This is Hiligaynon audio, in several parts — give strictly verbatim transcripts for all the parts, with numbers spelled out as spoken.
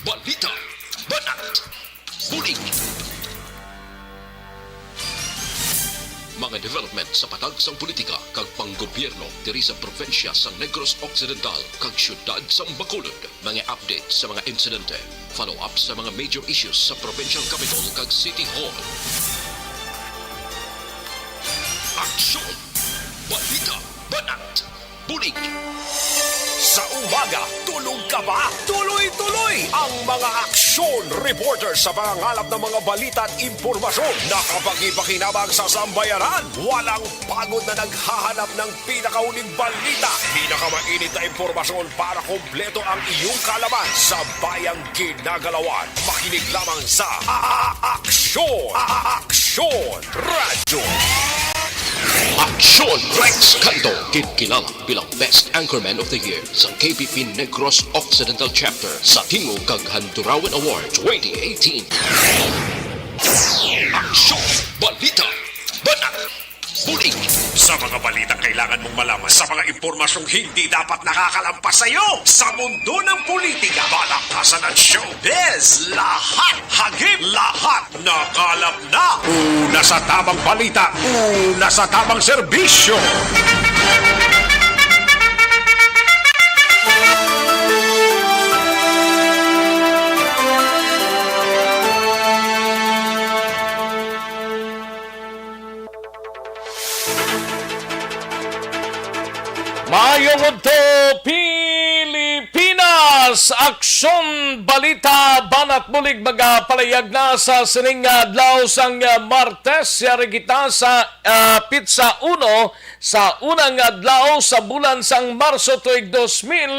Balita, banat, bulig. Mga development sa patag sang politika kag panggobyerno diri sa probinsya sang Negros Occidental kag siyudad sang Bacolod. Mga update sa mga insidente, follow-up sa mga major issues sa provincial capital kag city hall. Aksyon! Balita, banat, bulig. Sa umaga, tulog ka ba? Tuloy-tuloy ang mga aksyon reporter sa pangangalap ng mga balita at impormasyon na kapakipakinabang sa sambayanan. Walang pagod na naghahanap ng pinakauling balita, pinakamainit na impormasyon para kompleto ang iyong kaalaman sa bayang ginagalawan. Makinig lamang sa A-, A-, Aksyon! A-, A-, Aksyon! Radyo. Aksyon Rex Canto, ginkilala bilang Best Anchorman of the Year sa K B P Negros Occidental Chapter sa Tingog kag Handurawan Award twenty eighteen. Aksyon! Balita! Banat! Bulig! Sa mga balitang kailangan mong malaman, sa mga impormasyong hindi dapat nakakalampas sa iyo, sa mundo ng politika, balakasan at showbiz, lahat hagip, lahat nakalap na. Una sa tamang balita, una sa tamang serbisyo. Maayong udto, Pilipinas! Aksyon, balita, banat bulig magapalayag na sa sining adlaw sang Martes. Yari kita sa, ah, pitsa uno sa unang adlaw sa bulan sang Marso tuig dos mil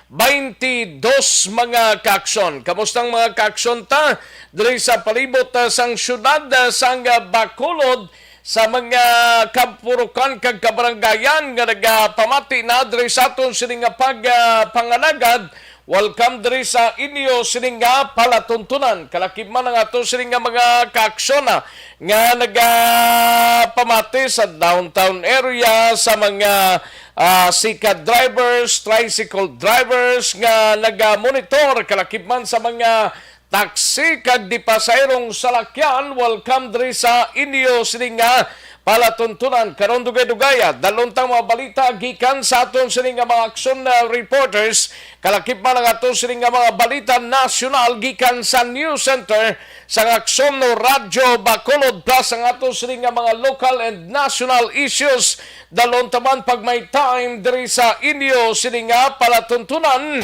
baynte dos, mga kaaksyon. Kamusta ang mga kaaksyon ta diri sa palibot, ah, sang siyudad, ah, sang, ah, Bacolod, sa mga kapurukan kag kabaranggayan nga nagapamati na diri sa aton sini nga pag, ah, pangalagad. Welcome diri sa inyo sini nga palatuntunan. Kalakip man ang ato sini nga mga kaaksyon, ah, nga nagapamati sa downtown area, sa mga, ah, sikad drivers, tricycle drivers nga nagamonitor, kalakip man sa mga taxi kag di pasaherong salakyan. Welcome diri sa inyo sini nga palatuntunan. Karon, dugay-dugaya, dalon tang mga balita gikan sa aton sini nga mga aksyon, ah, reporters. Kalakip man ang aton sini nga mga balita nasyonal gikan sa News Center sang Aksyon Radyo Bacolod, plus ang aton sini nga mga local and national issues. Dalon ta man pag may time diri sa inyo sini nga palatuntunan.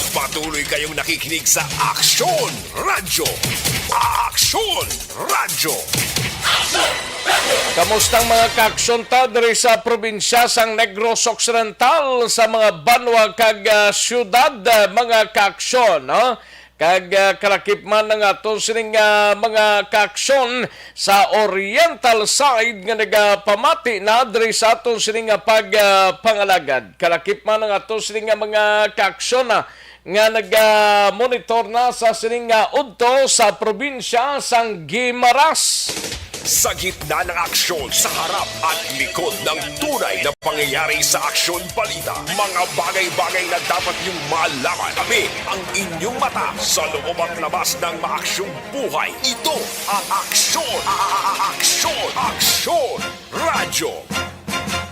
Patuloy kayong nakikinig sa Aksyon Radyo. Aksyon Radyo. Kamusta ang mga kaaksyon ta diri sa probinsya sang Negros Occidental, sa mga banwa kag, ah, siyudad, ah, mga kaaksyon, no? Kag, ah, kalakip man ang aton sining, ah, mga kaaksyon sa oriental side nga nagapamati na diri sa aton sining nga pag, ah, pangalagad. Kalakip man ang aton sining nga mga kaaksyon, ah, nga nagamonitor na sa sining nga udto sa probinsya sang Guimaras. Sa gitna ng aksyon, sa harap at likod ng tunay na pangyayari sa Aksyon Balita, mga bagay-bagay na dapat niyong malaman. Kami ang inyong mata sa loob at labas ng maaksyong buhay. Ito ang Aksyon, a-, a-, a-, Aksyon, Aksyon Radyo.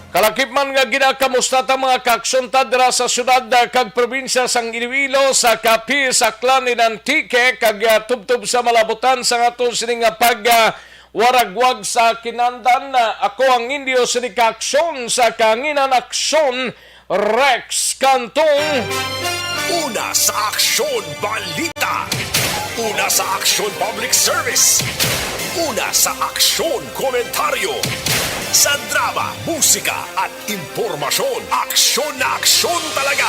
Kalakip man nga ginakamusta ta mga kaaksyon ta dira sa siyudad, ah, kag probinsya sang Iloilo, sa Capiz, Aklan, and Antique, kag, ah, tubtob sa malabutan sa aton sini nga pag, ah, waragwag sa kinandan. Ah, ako ang inyo sini kaaksyon sa kahanginan, Aksyon Rex Cantong. Una sa Aksyon Balita. Una sa Aksyon Public Service. Una sa Aksyon Komentaryo. Sa drama, musika at impormasyon. Aksyon na aksyon talaga.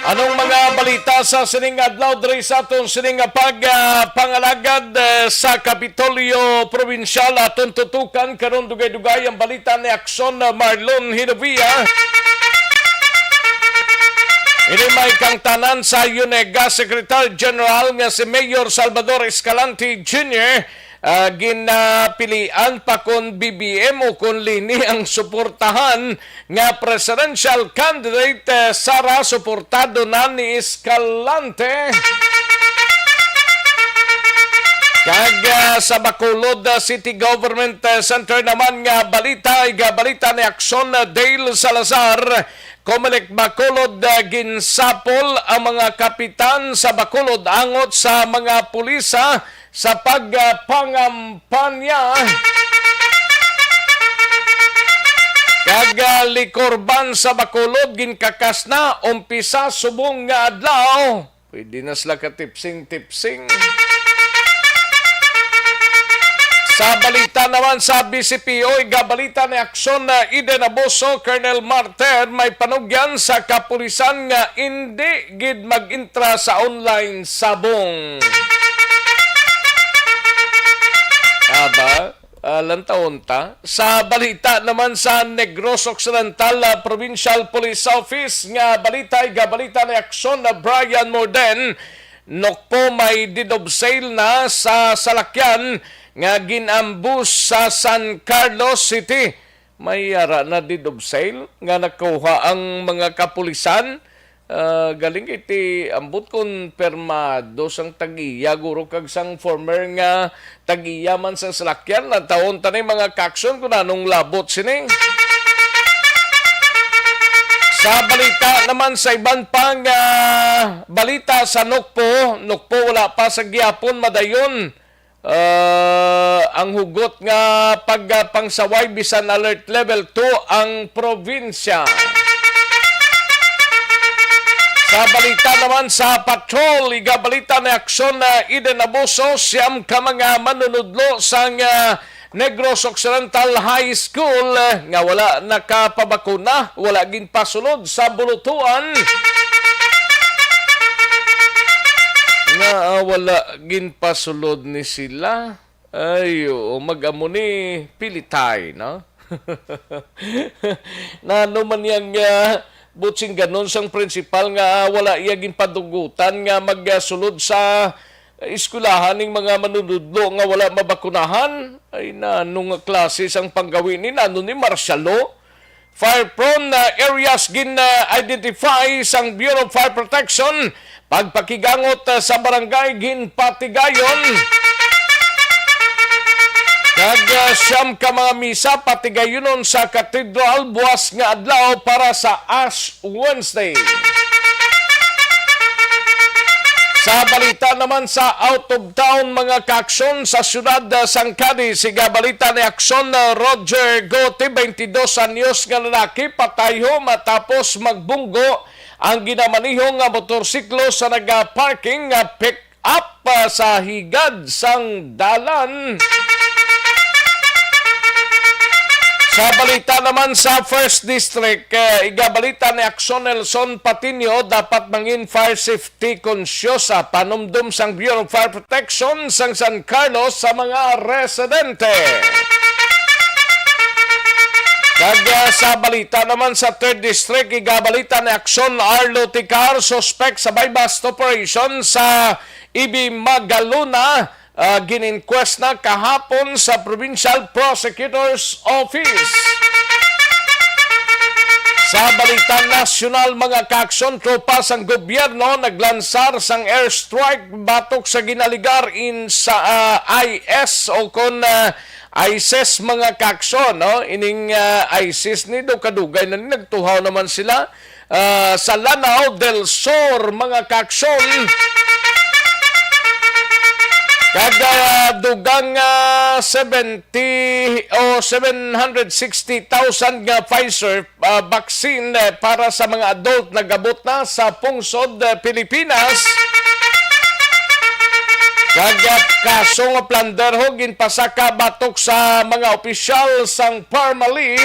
Anong mga balita sa sining adlaw diri sa aton sining nga pag, ah, pangalagad, eh, sa Kapitolyo Probinsyal? Aton tutukan karon dugay-dugay ang balita ni Aksyon, ah, Marlon Hinovia. Ini may kangtanan sa UNEGA Secretary General nga si Mayor Salvador Escalante Junior, ah, ginapilian pa kon B B M o kon Leni ang suportahan nga presidential candidate, eh, Sara, suportado na ni Escalante. Kag, ah, sa Bacolod, ah, City Government, ah, Center naman nga balita, igabalita ni Action, ah, Dale Salazar, Comelec Bacolod, ah, ginsapol ang mga kapitan sa Bacolod angot sa mga pulisa sa pagpangampanya. Kag, ah, liquor ban sa Bacolod ginkakas na umpisa subong nga adlaw. Pwede na sila katipsing-tipsing. Sa balita naman sa B C P O, igabalita ni Action na Eden Abuso, Colonel Marter, may panugyan sa kapulisan nga indi gid mag-intra sa online sabong. Aba, ah, lantawon ta. Sa balita naman sa Negros Occidental, ah, Provincial Police Office nga balita, igabalita ni Action na Brian Morden, Nokpo may deed of sale na sa salakyan nga ginambus sa San Carlos City. May ara na deed of sale nga nakuha ang mga kapulisan. Ah, galing iti ambot kon permado sang tag-iya, guro, kag sang former nga tag-iya man sang salakyan. Lantawon ta ni mga kaaksyon kung anong labot sini. Sa balita naman, sa iban pang, ah, balita sa Nokpo, Nokpo wala pa sa gihapon madayon, ah, ang hugot nga pagpangsaway bisan alert level two ang probinsya. Sa balita naman sa patrol, igabalita ni Aksyon, ah, Eden Abuso, siyam ka mga manunudlo sang, ah, Negros Occidental High School, eh, nga wala nakapabakuna, wala ginpasulod sa bulutuan. Nga, ah, wala ginpasulod ni sila. Ay, oo, mag-amo ni pilitay, no? Nano man yang, ah, butsing ganon sang prinsipal nga, ah, wala iya ginpadugutan nga magsulod sa eskwelahan ning mga manunudlo nga wala mabakunahan? Ay, nano nga klase sang panggawi ni, nano ni martial law? Fire-prone, ah, areas gin-identify sang Bureau of Fire Protection. Pagpakigangot, ah, sa barangay ginpatigayon. Kag, ah, siyam ka mga misa patigayunon sa katedral buwas nga adlaw para sa Ash Wednesday. Sa balita naman sa out of town, mga kaaksyon, sa siyudad, ah, sang Cadiz, siga balita ni Aksyon, ah, Roger Gote, twenty-dos anyos nga lalaki, patayho matapos magbunggo ang ginamaniho nga motorsiklo sa naga-parking nga pick-up, ah, sa higad sang dalan. Sa balita naman sa First District, eh, igabalita ni Aksyon Nelson Patiño, dapat mangin fire safety conscious sa panumdom sang Bureau of Fire Protection sang San Carlos sa mga residente. Kag, ah, sa balita naman sa Third District, igabalita ni Aksyon Arlo Ticar, suspect sa buy-bust operation sa Ibi Magalona, ah, gin-inquest na kahapon sa Provincial Prosecutor's Office. Sa balita nasyonal, mga kaaksyon, tropa sang gobyerno naglansar sang airstrike batok sa ginaligar in sa, ah, I S o kon, ah, ISIS, mga kaaksyon, no? Ining, ah, ISIS ni do kadugay na ni nagtuhaw naman sila ah, sa Lanao del Sur, mga kaaksyon. Kag, ah, dugang, ah, seventy o seven hundred sixty thousand nga Pfizer, ah, vaccine, eh, para sa mga adult nagabot na sa pungsod, eh, Pilipinas. Kag, ah, kaso nga plunder ho ginpasaka batok sa mga opisyal sang Parmali.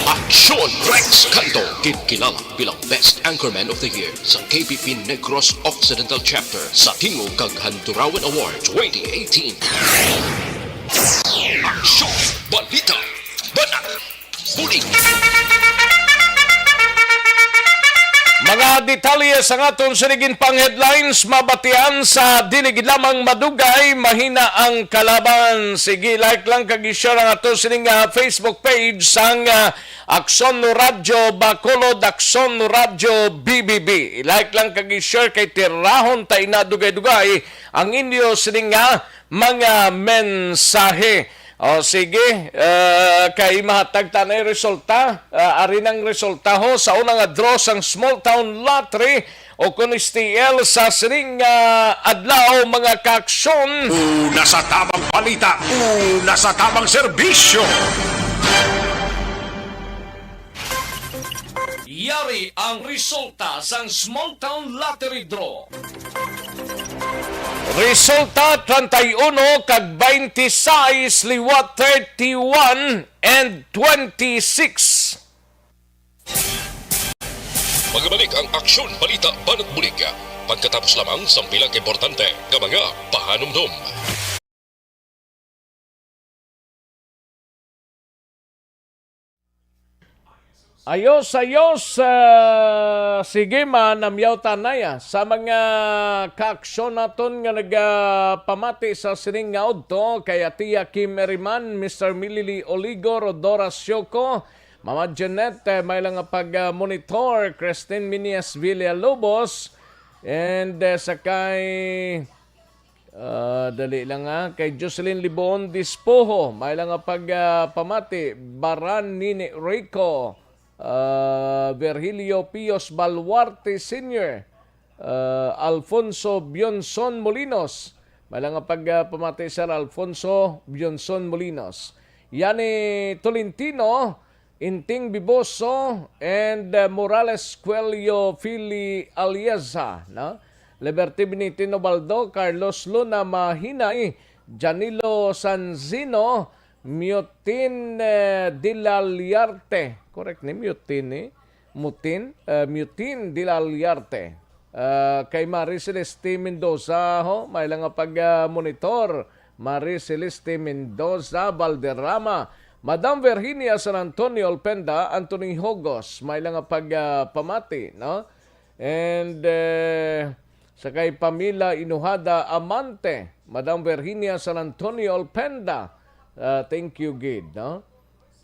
Aksyon Rex Canto, ginkilalag bilang Best Anchorman of the Year sa K P P Negros Occidental Chapter sa Tingog kag Handurawan Award twenty eighteen. Aksyon! Balita! Banat! Bulig. Mga detalye sa aton sining pang headlines mabatian sa dinhi gid lamang madugay. Mahina ang kalaban. Sige, like lang kag i-share ang ato sining, ah, Facebook page sang, ah, Aksyon Radyo Bacolod, Aksyon Radyo B B B. I-like lang kag i-share kay tirahon ta ina dugay-dugay ang inyo sining, ah, mga mensahe. O sige, ah, kay mahatag ta na resulta. Ah, ari nang resulta ho sa una nga draw sang Small Town Lottery o kun S T L sa sining, ah, adlaw, mga kaaksyon. Una sa tamang balita, una sa tamang serbisyo. Yari ang resulta sang Small Town Lottery Draw. Resulta, treinta y uno kag veintiséis, liwat thirty-one and twenty-six. Magabalik ang Aksyon Balita Banat Bulig pagkatapos lamang sang pila ka importante nga mga pahanumdom. Ayos, ayos. Ah, sige, manamyaw ta na ya. Sa mga kaaksyon naton nga nagapamati sa sining nga udto, kay Tia Kim Eriman, Mister Milili Oligo, Rodora Sioco, Mama Jeanette, eh, may lang nga pag, ah, monitor, Christine Minias Villalobos, and, eh, sa kay Ah, dali lang, ah. Kay Jocelyn Libon Dispoho, may lang nga pag, ah, pamati. Baran Nini Rico, ah, Virgilio Pios Baluarte Senior, ah, Alfonso Bionson Molinos, may lang nga pag, ah, pamati, Sir Alfonso Bionson Molinos. Yani Tolentino, Inting Biboso and, uh, Morales Cuello Fili Alieza, no? Liberty Benitino Baldo, Carlos Luna Mahinay, Janilo Sanzino, Mutin, eh, Dilaliarte. Correct ni Mutin, eh? Mutin, eh, Mutin Dilaliarte. Ah, kay Marie Celeste Mendoza, ho, may lang nga pag, ah, monitor. Marie Celeste Mendoza Valderrama, Madam Virginia San Antonio Olpenda, Anthony Hogos, may lang nga pag, ah, pamati, no? And, eh, sa kay Pamela Inuhada Amante, Madam Virginia San Antonio Olpenda, ah, thank you gid, no?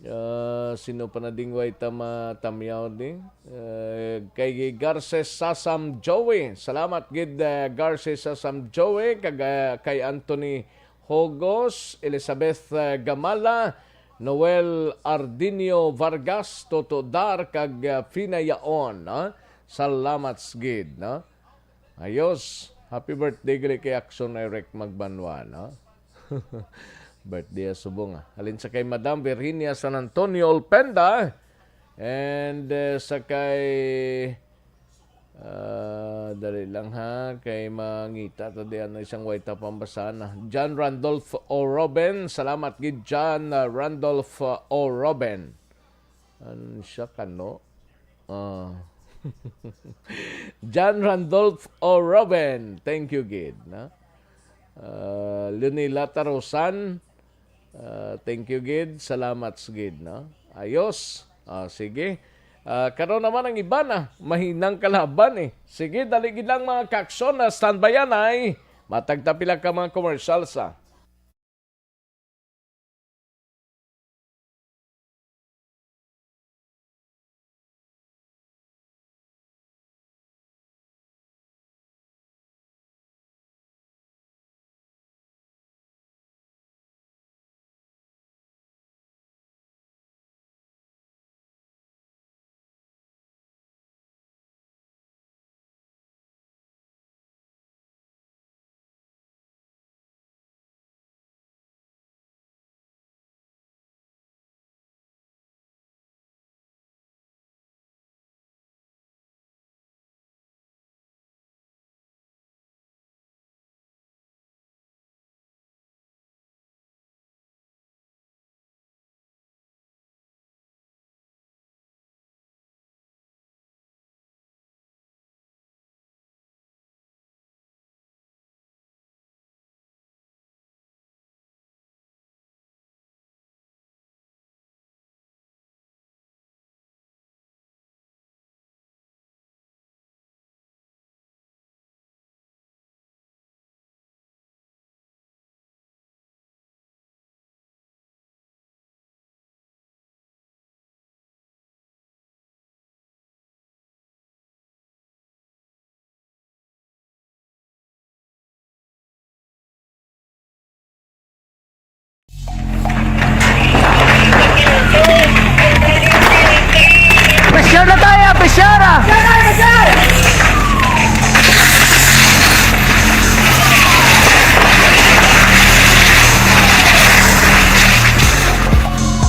Ah, sino pa na ding way ta matamyaw ni? Ah, kay Garces Sasam Joey. Salamat gid, ah, Garces Sasam Joey, kag, ah, kay Anthony Hogos, Elizabeth, ah, Gamala, Noel Ardinio Vargas, Toto Dar, kag, ah, Fina Yaon, no? Salamat gid, no? Ayos. Happy birthday gali kay Action Eric Magbanwa, no? Birthday subong, ah. Halin sa kay Madam Virginia San Antonio Olpenda. And, eh, sa kay, ah, dali lang ha, kay mangita ta di ano isang way ta pambasahan na. John Randolph Oroben. Salamat gid, John, ah, Randolph, ah, Oroben. Ano siya kano? Ah. John Randolph Oroben, thank you gid, no? Ah, Leonila Tarosan, ah, thank you gid, salamat gid, no? Ayos. Ah, sige. Ah, karon naman ang iba na, mahinang kalaban eh. Sige, dali gid lang mga kaaksyon, na standby anay. Matagta pila ka mga commercial sa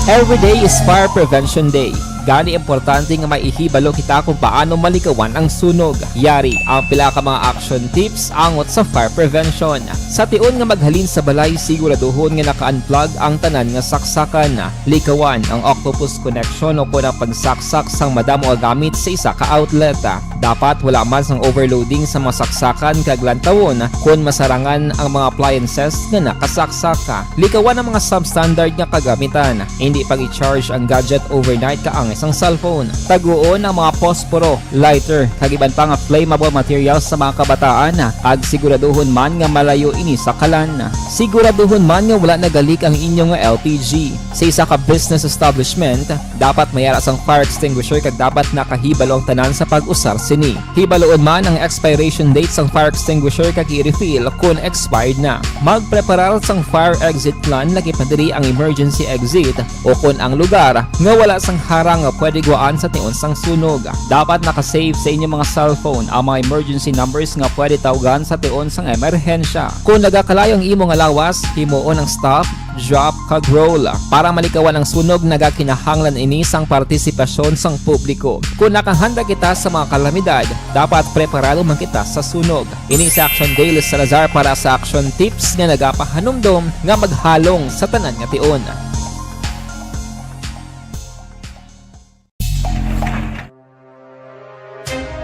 Every day is Fire Prevention Day. Gani, importante nga maihibalo kita kung paano malikawan ang sunog. Yari ang pila ka mga action tips angot sa fire prevention. Sa tion nga maghalin sa balay, siguraduhon nga naka-unplug ang tanan nga saksakan. Likawan ang octopus connection o kon ang pagsaksak sang madamo nga gamit sa isa ka outlet. Dapat wala man sang overloading sa mga saksakan kag lantawon kon masarangan ang mga appliances nga nakasaksak. Likawan ang mga substandard nga kagamitan. Indi pag-i-charge ang gadget overnight kaangay sang cellphone. Taguon ang mga posporo, lighter, kag iban pa nga flammable materials sa mga kabataan, kag siguraduhon man nga malayo ini sa kalan. Siguraduhon man nga wala nagalik ang inyo nga L P G. Sa isa ka business establishment, dapat may ara sang fire extinguisher kag dapat nakahibalo ang tanan sa pag-usar sini. Hibaluon man ang expiration date sang fire extinguisher kag i-refill kon expired na. Magpreparar sang fire exit plan, lakip na diri ang emergency exit, o kon ang lugar nga wala sang harang nga pwede gwaan sa tion sang sunog. Dapat naka-save sa inyo mga cellphone ang mga emergency numbers nga pwede tawgan sa tion sang emerhensya. Kon nagakalayo ang imo nga lawas, himuon ang stop, drop, kag roll. Para malikawan ang sunog, nagakinahanglan ini sang partisipasyon sang publiko. Kon nakahanda kita sa mga kalamidad, dapat preparado man kita sa sunog. Ini si Action Dale Salazar para sa Action Tips nga nagapahanumdom nga maghalong sa tanan nga tion.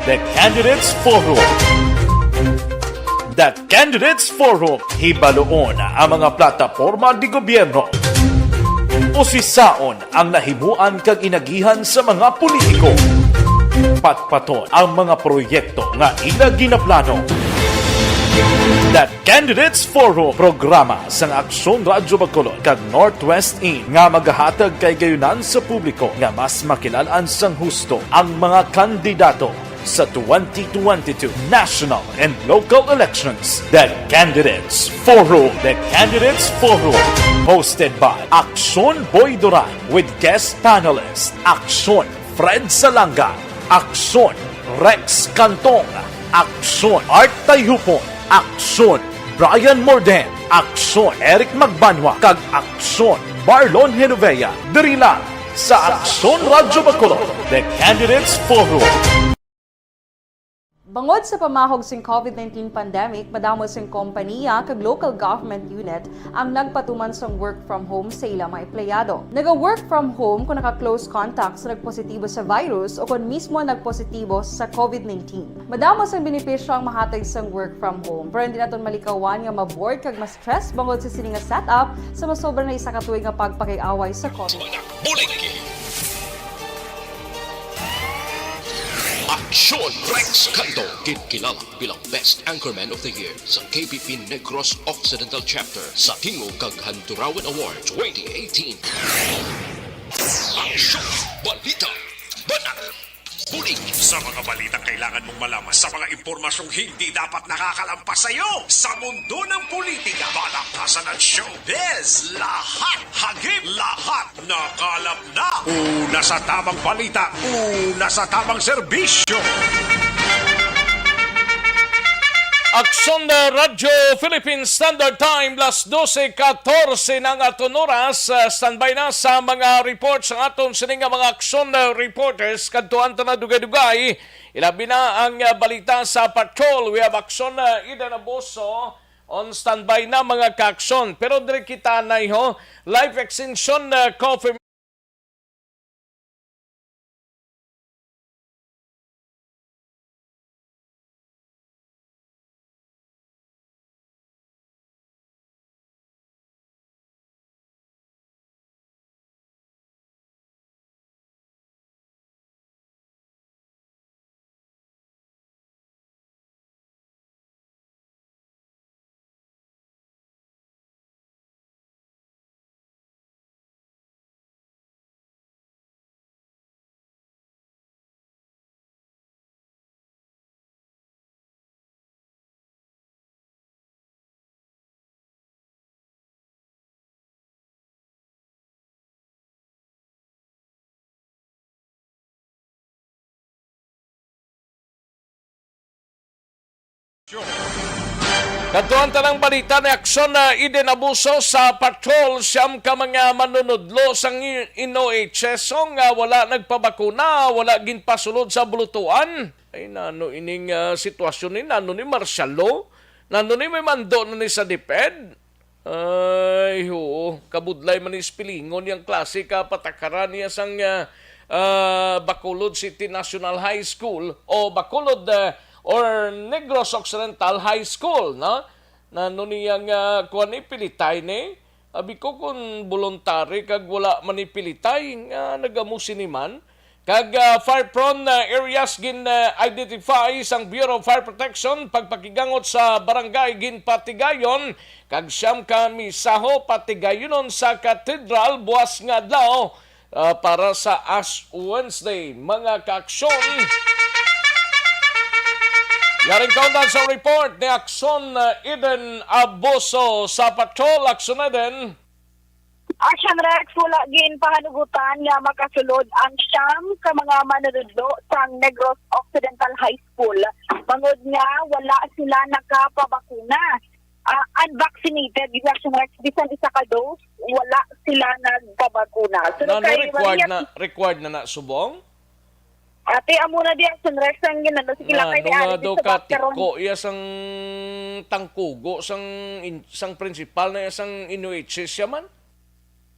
The Candidates Forum. The Candidates Forum. Hibaluon ang mga plataporma di gobyerno. Usisaon ang nahimuan kag inagihan sa mga politiko. Patpaton ang mga proyekto nga ila ginaplano. The Candidates Forum, programa sang Aksyon Radyo Bacolod kag Northwest In nga magahatag kahigayonan sa publiko nga mas makilal-an sang husto ang mga kandidato sa twenty twenty-two national and local elections. The Candidates Forum. The Candidates Forum, hosted by Aksyon Boy Duran with guest panelist Aksyon Fred Salanga, Aksyon Rex Cantong, Aksyon Art Tayhupon, Aksyon Brian Morden, Aksyon Eric Magbanwa, kag Aksyon Marlon Genovea, diri lang sa Aksyon Radyo Bacolod, The Candidates Forum. Bangod sa pamahog sing covid nineteen pandemic, madamo sing kompanya kag local government unit ang nagpatuman sang work from home sa ila mga empleyado. Naga-work from home kon naka-close contact sa nagpositibo sa virus o kon mismo nagpositibo sa covid nineteen. Madamo sang benepisyo ang mahatag sang work from home, pero hindi naton malikawan nga ma-bored kag ma-stress bangod sa sini nga setup sa masobra na isa ka tuig nga pagpakig-away sa covid. Aksyon Rex Canto, ginkilala bilang Best Anchorman of the Year sa K P P Negros Occidental Chapter sa Tingog kag Handurawan Award twenty eighteen. Aksyon! Balita! Banat! Bulig! Sa mga balitang kailangan mong malaman, sa mga impormasyong hindi dapat nakakalampas sa iyo, sa mundo ng politika, balakasan at showbiz, lahat hagip, lahat nakalap na. Una sa tamang balita, una sa tamang serbisyo. Aksyon na Radyo Philippine Standard Time, las dose katorse na ang aton oras. Ah, standby na sa mga reports ang aton sini nga mga aksyon na reporters. Kadtuan ta na dugay-dugay, ilabi na ang, ah, balita sa patrol. We have Aksyon na Ida Naboso on standby na, mga kaaksyon. Pero diri kita na, ho, life extension, ah, confirm Kadtuan ta ng balita ni Akson na Eden Abuso sa patrol, siyam ka mga manunudlo sang i-, N O H S nga wala nagpabakuna, wala ginpasulod sa bulutuan. Ay, nano ining, ah, sitwasyon ni? Nano ni martial law? Nano ni may mando na ni sa DepEd? Ay, oo. Kabudlay man ni Spilingon yang klase ka patakaran niya sang, ah, ah, Bacolod City National High School o Bacolod, ah, or Negros Occidental High School, no? Nano niya nga kuwan ni, pilitay ni? Abi ko kung voluntary kag wala man ni pilitay nga nagamusin ni man. Kag, ah, fire-prone, ah, areas gin, ah, identify sang Bureau of Fire Protection, pagpakigangot sa barangay Ginpatigayon, kag siyam ka misaho patigayonon sa Cathedral buwas nga adlaw, ah, para sa Ash Wednesday. Mga kaaksyon, yaring kaundan sa report ni Akson, ah, Eden Abuso sa Patrol. Akson Eden. Action Rex, wala ginpahanugutan nga makasulod ang siyam ka mga manunudlo sang Negros Occidental High School, bangod nga wala sila nakapabakuna. Ah, unvaccinated, Action Rex, bisan isa ka dose, wala sila nagpabakuna. Suno Nano kay required Maria na, required na na subong? Ate, amo na di ang sunrise ang ginano. Sige lang, kay Nano nga ari daw sa ka background. Tiko iya sang tangkugo sang in-, sang principal na iya sang N O H S siya man?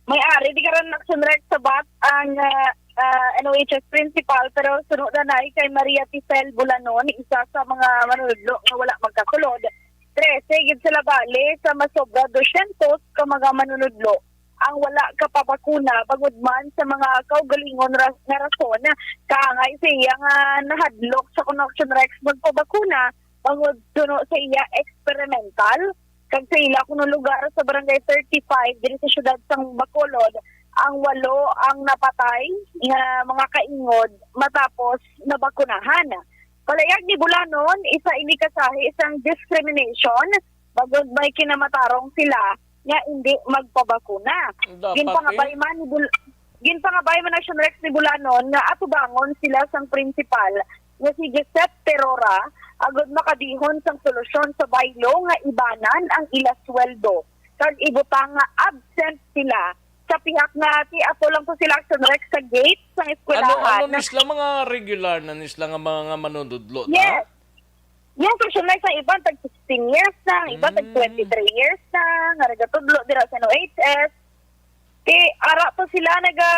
May ari, di ka rin nagsunrise sa bat ang, ah, ah, N O H S principal, pero sunod na na kay Maria Ticel Bulanon, isa sa mga manunudlo nga wala magkasulod. Trese gid sila bali sa masobra dosyentos ka mga manunudlo ang wala kapabakuna, bangod man sa mga kaugalingon ra-, nga rason, kaangay sa iya nga nahadlok sa Connection Rex magpabakuna, bangod suno sa iya experimental, kag sa ila kuno lugar sa Barangay thirty-five diri sa siyudad sang Bacolod, ang walo ang napatay nga mga kaingod matapos nabakunahan. Palayag ni Bulanon, isa ini ka sahi sang discrimination, bangod may kinamatarong sila nga indi magpabakuna. Dapat, Ginpangabay eh. man ni Bul-, ginpangabay man ang Rex ni Bulanon nga atubangon sila sang principal nga si Giuseppe Terora agud makadihon sang solusyon sa baylo nga ibanan ang ila sweldo kag ibutang nga absent sila sa pihak nga ti-ato lang to sila Action Rex sa gate sang Ano, eskwelahan. Ano ni sila, mga regular na ni sila nga mga manunudlo na? Yes. Yung personal sa iban, tag sixteen years na, ang iban, tag Mm. twenty-three years na, nga nagatudlo dira sa N O H S. Ti, ara to sila, naga,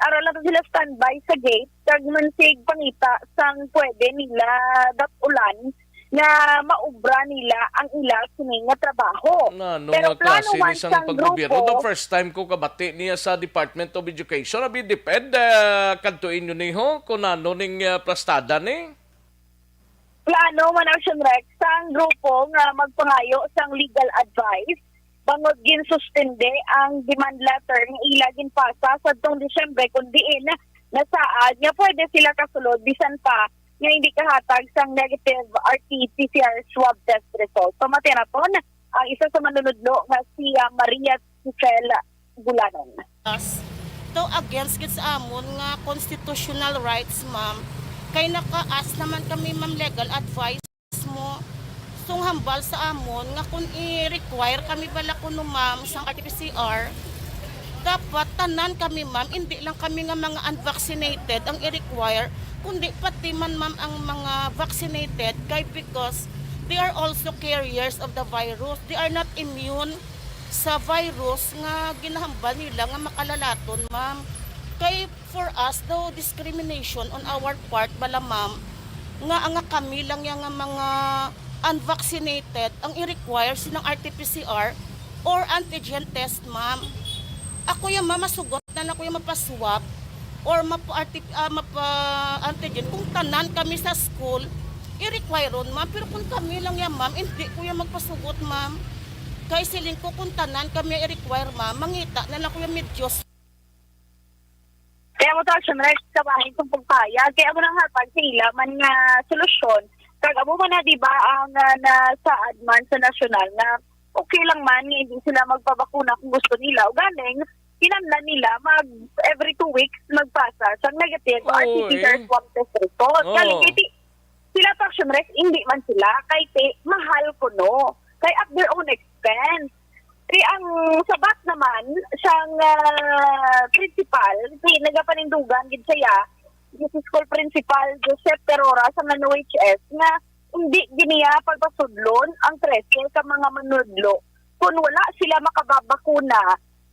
ara lang to sila standby sa gate, kag mansig pangita sang pwede nila dat-ulan nga maubra nila ang ila sini nga trabaho. Na, ano Pero nga plano klase man ni sang sang paggobyerno? grupo, The first time ko kabati niya sa Department of Education. Abi, DepEd, ah, kadto inyo ni ho, kung ano ning, ah, plastada ni? Plano man ang Shunrec sang grupo nga magpangayo sang legal advice bangod ginsuspende ang demand letter nga ila ginpasa sadtong Disyembre, kun diin nasaad nga pwede sila kasulod bisan pa nga hindi kahatag sang negative R T P C R swab test result. Pamati naton ang isa sa manunudlo nga si, ah, Maria Ticel Bulanon. Us, to against gid sa amon nga constitutional rights, ma'am, kay naka-ask naman kami, ma'am, legal advice mo. Sung hambal sa amon nga kung i-require kami bala kuno, ma'am, sang R T P C R, dapat tanan kami, ma'am, hindi lang kami nga mga unvaccinated ang i-require, kundi pati man, ma'am, ang mga vaccinated, kay because they are also carriers of the virus. They are not immune sa virus nga ginahambal nila nga makalalaton, ma'am. Kay for us, daw discrimination on our part bala, ma'am, nga ang kami lang yang nga mga unvaccinated ang i-require silang R T P C R or antigen test, ma'am. Ako ya, ma'am, masugot na na ko ya mapa-swab or mapa-RT, ah, mapa-antigen kung tanan kami sa school i-require ron, ma'am. Pero kung kami lang ya, ma'am, hindi ko ya magpasugot, ma'am. Kay siling ko kung tanan kami i-require, ma'am, mangita na lang ko ya medyos. Kaya mo to, Action Rex, kabahin kung pagpayag. Kaya mo nang hatag sa ila man nga solusyon. Kag amo man na, di ba, ang, ah, nasaad man sa nasyonal nga okay lang man nga hindi sila magpabakuna kung gusto nila. O ganing, kinahanglan nila mag, every two weeks magpasa sang negative Oo, R T P C R eh. swab test result. Oo. Galing kay ti-, sila to, Action Rex, hindi man sila. Kay ti, mahal kuno. kay at their own expense. Kay ang sabat naman sang, ah, principal, si nagapanindugan gid siya, si school principal Joseph Terora sa N O H S nga hindi gid niya pagpasudlon ang trese ka mga manudlo kon wala sila makababakuna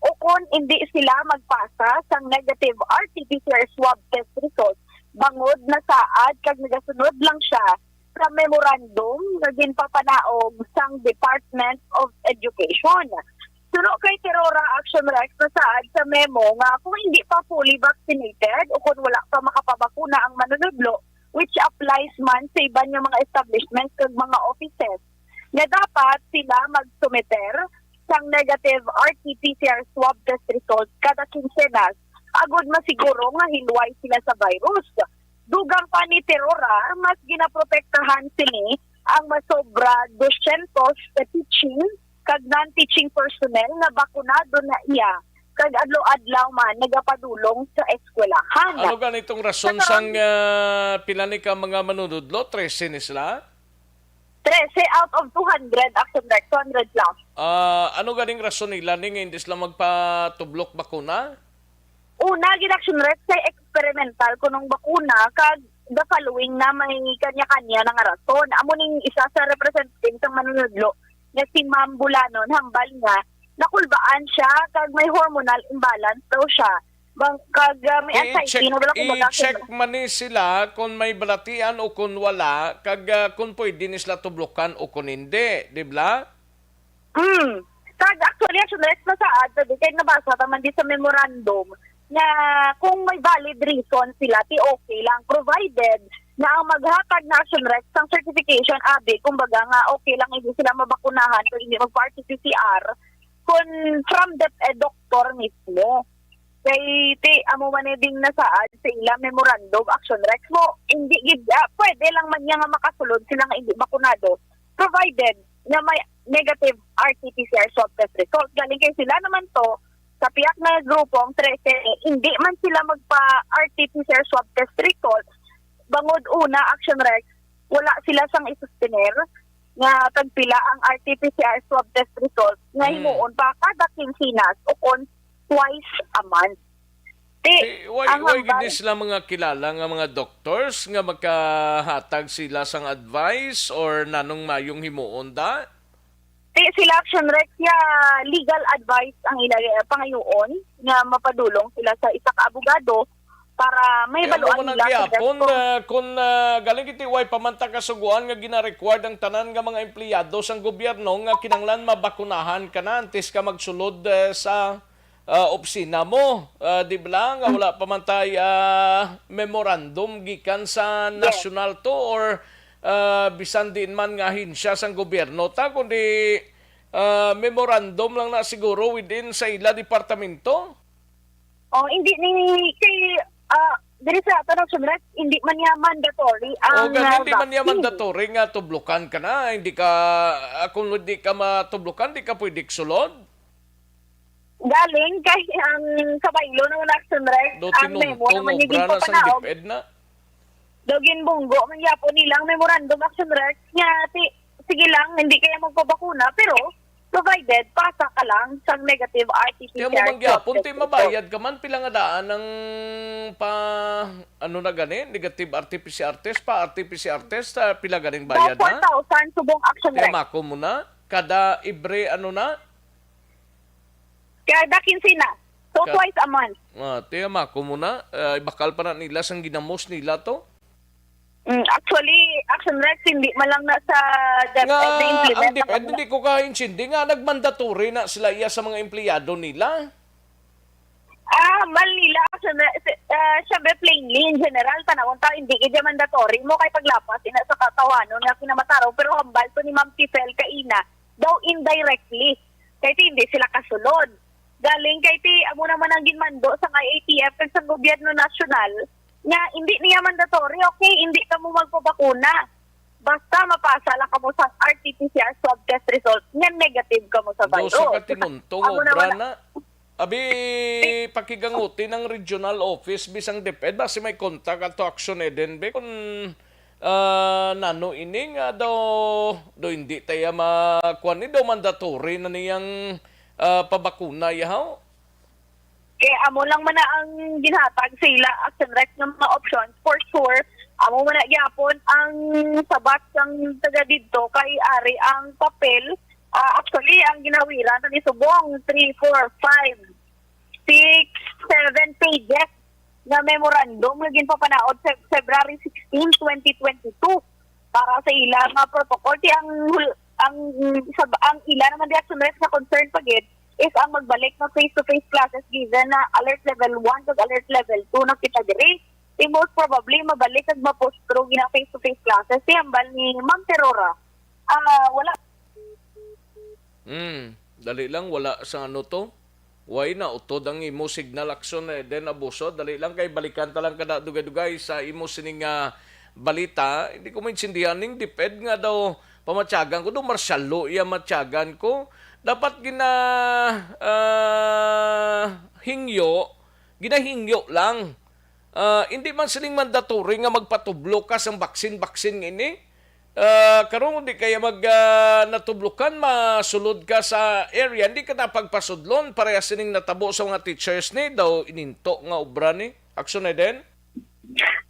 o kon hindi sila magpasa sang negative R T P C R swab test result, bangod nasaad kag nagasunod lang siya sa memorandum nga ginpapanaog sang Department of Education. Suno kay Terora, Action Rex, nasaad sa memo nga kung hindi pa fully vaccinated o kung wala pa makapabakuna ang manunudlo, which applies man sa iban nga mga establishments kag mga offices, nga dapat sila magsumiter sang negative R T P C R swab test result kada kinsenas agod masiguro nga hilway sila sa virus. Dugang pa ni Terora, mas ginaprotektahan sini ang masobra dosyentos ka teaching kag non-teaching personnel nga bakunado na iya kag adlaw-adlaw man nagapadulong sa eskwelahan. Ano gani itong rason Sa sang, ah, pila ni ka mga manunudlo? Trese ni sila? Trese out of two hundred, Action Rex, two hundred plus. Ah, ano ganing rason nila ni nga hindi sila magpatublok bakuna? Una gid, Action Rex, kay experimental kunong bakuna, kag the following na may kanya-kanya na nga rason. Amo ning isa sa representative sang manunudlo nga si Ma'am Bulanon, hambal nga nakulbaan siya kag may hormonal imbalance daw siya. Bang, kag, ah, may anxiety, I-check, na wala kumbaga i-check kung man ni sila kung may balatian o kung wala, kag, ah, kung pwede ni sila tublokan o kung hindi, di ba? Hmm. Kag actually, Action Rex, nasaad, sabi, kay nabasa ta man di sa memorandum nga kung may valid reason sila, ti okay lang, provided na ang maghatag na, Action Rex, sang certification, abi, kumbaga nga okay lang, hindi sila mabakunahan kung hindi magpa-R T P C R, kung from the, eh, doktor mismo. Kay ti amo man ni ding nasaad sa ila memorandum, Action Rex, mo, hindi gid, ah, pwede lang man niya nga makasulod sila nga hindi bakunado, provided nga may negative R T P C R swab test result. Galing kay sila naman to, sa piyak nga grupo, ang trese, hindi man sila magpa-R T P C R swab test result, bangod una, Action Rex, wala sila sang isuspiner nga tagpila ang R T P C R swab test result nga Hmm. himuon pa kada kinsinas o kon twice a month. Ti, Eh, why, ang why gid hambal ni sila mga kilala nga mga doctors nga makahatag sila sang advice or nanong mayong himuon da? Ti sila, Action Rex, ya legal advice ang ila, eh, pangayoon nga mapadulong sila sa isa ka abogado para may Kaya mo baluan man ang nila sa gihapon, gasto. Ah, kung, ah, galing iti way pa man ta kasuguan nga gina-required ang tanan nga mga empleyado sang gobyerno nga kinahanglan mabakunahan ka na antes ka magsulod, eh, sa, ah, opisina mo, ah, di ba, nga wala pa man tay, ah, memorandum gikan sa Yes. nasyonal to or, ah, bisan diin man nga ahensya sang gobyerno ta, kundi, ah, memorandum lang na siguro within sa ila departamento? Oh, hindi ni kay, ah, diri sa ato, Action Rex, hindi man niya mandatory ang, O, gani, ah, hindi man niya vaccine. mandatory nga tublukan ka na, hindi ka, ah, kung hindi ka matublukan, di ka pwede sulod? Galing kay ang sa baylo ng Action Rex, Do ang memo tinungtong naman niya obra na sang ginpapanaog. DepEd na. Daw ginbunggo man gyapon nilang memorandum, Action Rex, nga ti, sige lang, hindi kaya magpabakuna, pero provided pasa ka lang sang negative Kaya mo R T P C R man gyapon, swab ti test result. Mabayad ka man, pila nga daan ang pa, ano na gani, negative R T P C R test, pa R T P C R test, ah, pila ganing Daw bayad na? four thousand subong, Action Kaya Rex. mako mo na, kada every ano na, Kada kinsina. So, Ka- twice a month. Ah, tiya, mako mo na. Ah, ibakal pa na nila sang ginamos nila to. Mm, actually, Action Rex, hindi man lang na sa DepEd Nga, na-implement ang ang DepEd, mga hindi ko kaintindi nga nagmandatory na sila iya sa mga empleyado nila. Ah, mal nila, Action Rex, ah, syempre, plainly, in general, tanawon ta, hindi gid mandatory mo kay paglapas ina sa katawanon nga kinamatarong, pero hambal to ni Ma'am Tifel kaina, daw indirectly. Kay ti hindi sila kasulod. Galing kay ti amo naman ang ginmando sang I A T F kag sa gobyerno nasyonal nga hindi niya mandatory, okay, hindi kamo magpabakuna. Basta mapasa lang kamo sa R T P C R swab test result nga negative kamo sa virus. Dosa ka tinuntong Amo obra naman na. Abi, pakiganguti ng regional office bisang DepEd, basi may contact ato Action Eden, be, kung Ah, nano ini nga daw, daw hindi ta iya ma-, kuwan ni, daw mandatory na niyang, ah, pabakuna, yahaw? Kay amo lang man na ang ginhatag sa ila, Action Rex, nga mga options. For sure, amo man na gyapon ang sabat sang taga didto kay ari ang papel. Ah, actually, ang ginawiran na ni subong three, four, five, six, seven pages nga memorandum nga ginpapanaod sa February sixteen, twenty twenty-two para sa ila nga protocol. Ti ang hul-, ang, sa, ang ila naman di Action Rex nga concern pa gid is ang magbalik nga face-to-face classes given na alert level one kag alert level two na kita diri. Ti most probably mabalik kag ma-postpone gina face-to-face classes. Ti hambal ni Ma'am Terora, ah, wala. Hmm, dali lang, wala sa ano to. Way na utod ang imo signal, Action, eh, then abuso. Dali lang kay balikan ta lang kada dugay-dugay sa imo sining, ah, balita. Hindi ko maintindihan ning DepEd nga daw pamatyagan ko, daw marsyalo iya matyagan ko. Dapat gina, ah, hingyo, ginahingyo lang. Ah, hindi man sining mandatory nga magpatublo ka sang baksin-baksin nga ini. Ah, karon di kaya mag, ah, natublokan, masulod ka sa area, hindi ka na pagpasudlon, parehas sining natabo sa mga teachers ni, daw ininto nga obra ni. Action na din?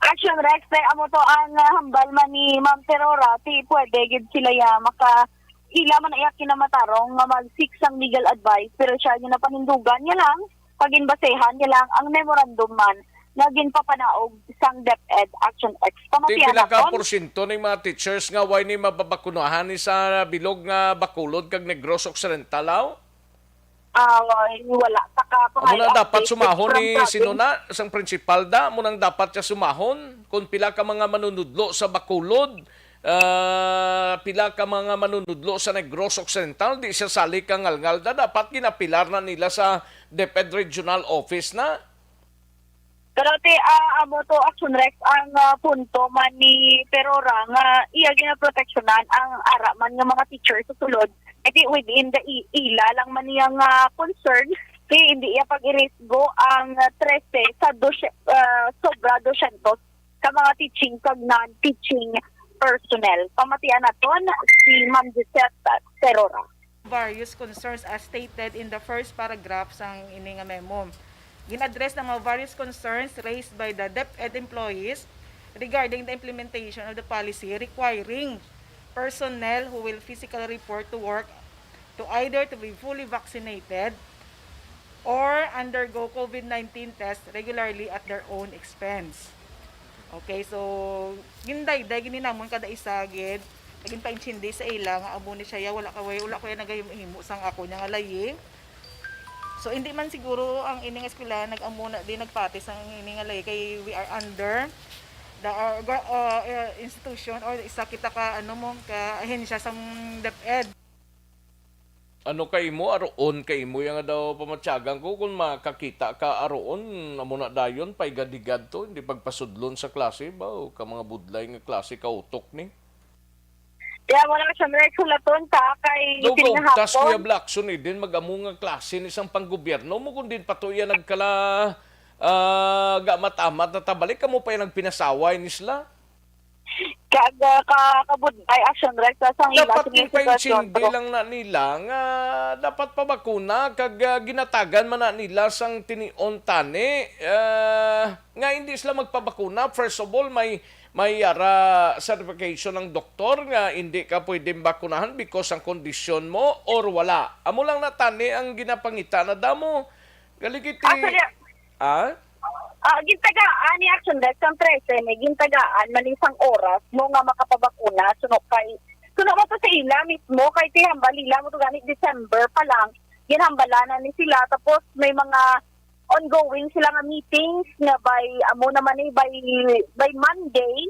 Action Rex, kay amo to ang, ah, hambal man ni Ma'am Terora, ti pwede gid sila ya maka ila man iya kinamatarong nga mag-seek sang legal advice, pero siya ginapanindugan niya lang, pag-inbasehan niya lang ang memorandum man nga ginpapanaog sang DepEd Action X. Ti Pamatian pila ka naton. Porsyento ning mga teachers nga way ni mababakunahan ni sa bilog nga Bacolod kag Negros Occidental, aw? Ah, wala ta ka Amo na dapat updated sumahon from ni province. Sino na, sang principal da, amo nang dapat siya sumahon kung pila ka mga manunudlo sa Bacolod, ah, pila ka mga manunudlo sa Negros Occidental, di siya sali ka ngalngal da, dapat ginapilar na nila sa DepEd Regional Office na. Pero ti, ah, amo to, Action Rex, ang, ah, punto man ni Perora nga iya ginaproteksyonan ang ara man nga mga teacher sa sulod. Iti within the i-, ila lang man niya nga concern, kay hindi iya pag-irisgo ang, ah, trese sa dosye-, ah, sobra dosyentos ka mga teaching kag non-teaching personnel. Pamatian naton si Ma'am Gisette Perora. Various concerns as stated in the first paragraph sang ini nga memo. Gin-address ang mga various concerns raised by the DepEd employees regarding the implementation of the policy requiring personnel who will physically report to work to either to be fully vaccinated or undergo COVID nineteen test regularly at their own expense. Okay, so, gindayday gid ni namon kada isa gid, naging paintindi sa ila nga amo ni siya, wala ka, wala ko ya nagahimo sang ako niya nga layi. So, hindi man siguro ang ining eskwela nag-amo na di nagpati sang ini nga layi kay we are under the, uh, gwa-, uh, uh, institution or isa kita ka, ano mo, ka ahensya sang DepEd. Ano ka imo, aroon ka imo, yang daw pamatyagan ko, kung makakita ka aroon, amo na dayon, paigadigad to, hindi pagpasudlon sa klase, ba, o ka mga budlay nga klase ka utok ni. Kaya mo na, siyempre, sulaton ka kay Daw kaugtas, sinahapon. Kuya Blackson, eh, din mag-amo nga klase ni sang panggobyerno mo, kung din pa to iya nagkala, ah, gamat-amat na tabalik, kamo pa yung nagpinasaway ni sila. Kag, ah, ka-, kabudlay, Action Rex, sa sang ila Dapat sini sitwasyon, ginpaintindi pero lang na nila nga dapat pabakuna kag, ah, ginatagan man na nila sang tinion tani, ah, nga hindi sila magpabakuna. First of all, may, may ara certification ng doktor nga hindi ka pwedeng bakunahan because ang kondisyon mo or wala. Amo lang na tani ang ginapangita na damo. Galigiti. Actually, Ah? Ah, gintagaan ni Action Desk ang trese ni, gintagaan man isang oras mo nga makapabakuna, suno kay, suno mo to sa ila mismo, kay ti hambal ila mo to gani December pa lang, ginhambalanan ni sila, tapos may mga ongoing sila nga meetings nga by, amo naman ni, by, by Monday,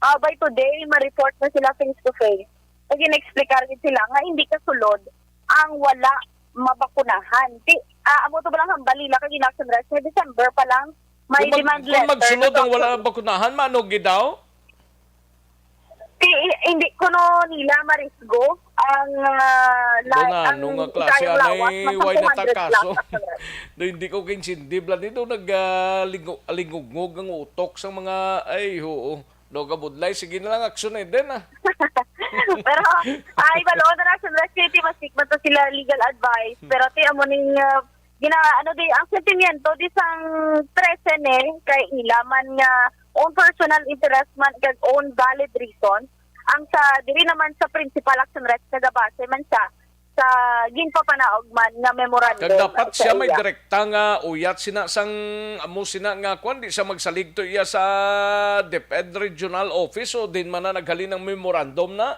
ah, by today, ma-report na sila face to face. Kag gin-explicar gid sila nga hindi kasulod ang wala mabakunahan. Ti, ah, amo to ba lang hambal nila kay gin-Action Rex nga December pa lang may Kung mag-, demand kung letter magsulod na ang wala sa mabakunahan, maano gid daw? Ti, hindi kuno nila marisgo ang, ah, Daw la-, na, ang ano nga klase isayong anay lawas, mas way sampu hundred natakaso? Plus, Action Rex. Do, hindi ko kaintindi, bla, dito nag, ah, lingu-, lingugngog ang utok sa mga, ay, oo. No, kabudlay, sige na lang, action na din, ah. Pero, ay, balo na, Action Rex, kay ti mas man to sila legal advice. Hmm. Pero ti amo ning, ah, gina-, ano di, ang sentimiento di sang trese ni, kay ila man nga own personal interest man, kag own valid reason. Ang sa, diri naman sa principal, Action Rex, nagabase man siya sa ginpapanaog man nga memorandum. Kag dapat sa siya may iya direkta nga uyat sina sang amo sina nga kwan, di siya magsalig to iya sa DepEd Regional Office o din man na naghalin ang memorandum na?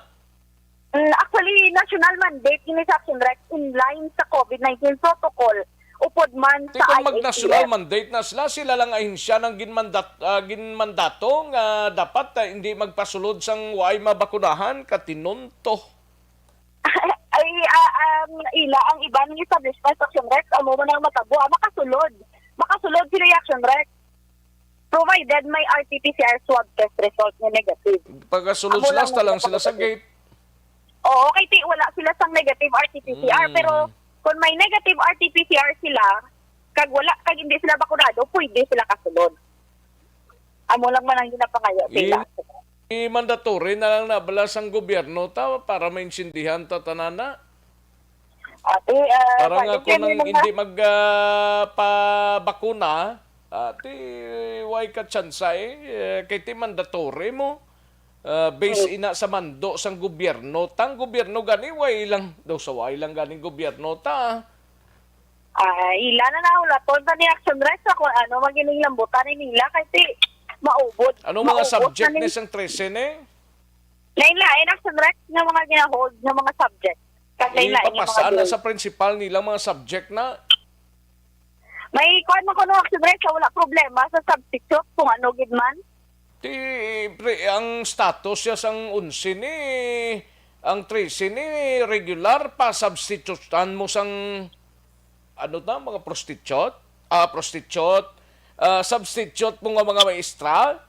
Mm, actually, national mandate ini sa Action Rex in line sa COVID nineteen protocol, upod man Di sa kung mag-national I A T F. Mandate na sila, sila lang ahensya ng ginmandat-, ah, ginmandato nga dapat, ah, hindi magpasulod sang waay mabakunahan, katinunto. Ay, ah, ang ila, ang iba nga establishment sa Action Rex, amo man ang matabo, ah, makasulod. Makasulod sila yung Action Rex. Provided may R T P C R swab test result nga negative. Pagkasulod Amo sila, lang hasta lang ang sila sa makasulod. Gate. Oo, kay ti, wala sila sang negative R T P C R, Mm. pero kung may negative R T P C R sila, kag wala, kag hindi sila bakunado, pwede sila kasulod. Amo lang man ang ginapangayo sa ila. I-, i-mandatory na lang na bala sang gobyerno ta para maintindihan ta tanan na. Ate, ah, Para nga balik kung yan ang yung mga hindi mag, ah, pabakuna, ate, way ka tsansa eh. Eh, kay ti mandatory mo. Ah, base Hmm. ina sa mando sang gobyerno. Tang gobyerno gani, way lang, daw sa way lang ganing gobyerno ta. Ah, ila na na, ulaton ta ni Action Rex sa kung ano magining lambutan ni nila kay ti maubod. Anong mga Maubos na subject ni ni sang trese ni? Lain-lain, Action Rex, nga mga ginahold nga mga subject. Kag lain-lain nga mga Ipapasa na grade. Sa principal nila mga subject na. May kuwan mo kuno, Action Rex, sa wala problema sa substitute kung ano gid man. Ti, pre, ang status siya sang onse ni, ang trese ni regular pa, substitutan mo sang, ano ta, mga prostitute? Ah, prostitute. Ah, substitute mo nga mga maestra.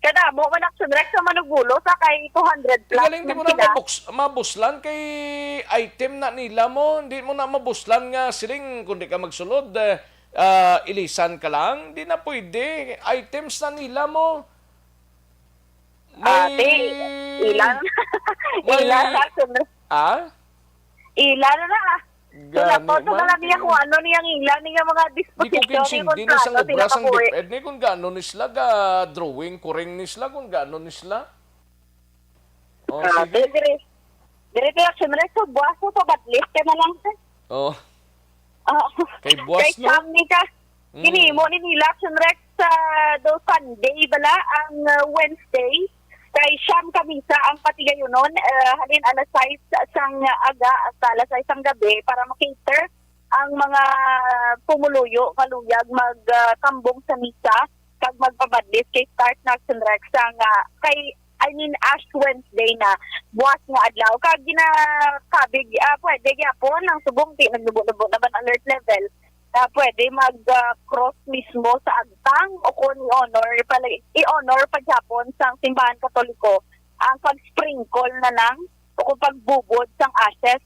Kadamo man, Action Rex, sa Manugulo, sa kay two hundred plus Galing, di man mo na sila. Mabuks-, mabuslan kay item na nila mo. Hindi mo na mabuslan nga siling, kung di ka magsulod, eh, ah, ilisan ka lang. Di na pwede. Items na nila mo. Ate, ilan? May Ilan, Action Rex? Ah? Ila na na, ah. Gani Wala pa, ito na man, lang niya di kung ano niyang ila niya mga Di ko disposisyon, kinsindi ni sang kontrata, obra sila sang kabuhi. DepEd ni kung gaano ni sila ga-drawing, kuring ni sila kung gaano ni sila. Oh, Ah, sige. Pero dire, dire kaya siyempre, so, buwas mo, pabadlis ka na lang, sir. Oh. Ah, Kay buwas, kay no? Sam ni ka. Mm. Ginhimo ni nila, Action Rex, sa do Sunday bala, ang, uh, Wednesday. Kay siyam ka misa ang patigayunon, uh, halin alas sais sang aga hasta alas sais sang gabi para makater ang mga pumuluyo nga luyag mag, uh, tambong sa misa kag magpabadlis kay start na, Action Rex, sa nga kay, I mean, Ash Wednesday na, buwas nga adlaw. Kag ginakabig, ah, pwede gyapon ang subong ti nagnubo-nubo naman alert level na pwede mag, ah, cross mismo sa agtang o kung i-honor pala, i-honor pa gyapon sang simbahan Katoliko ang pag-sprinkle na lang o kung pagbubod sang ashes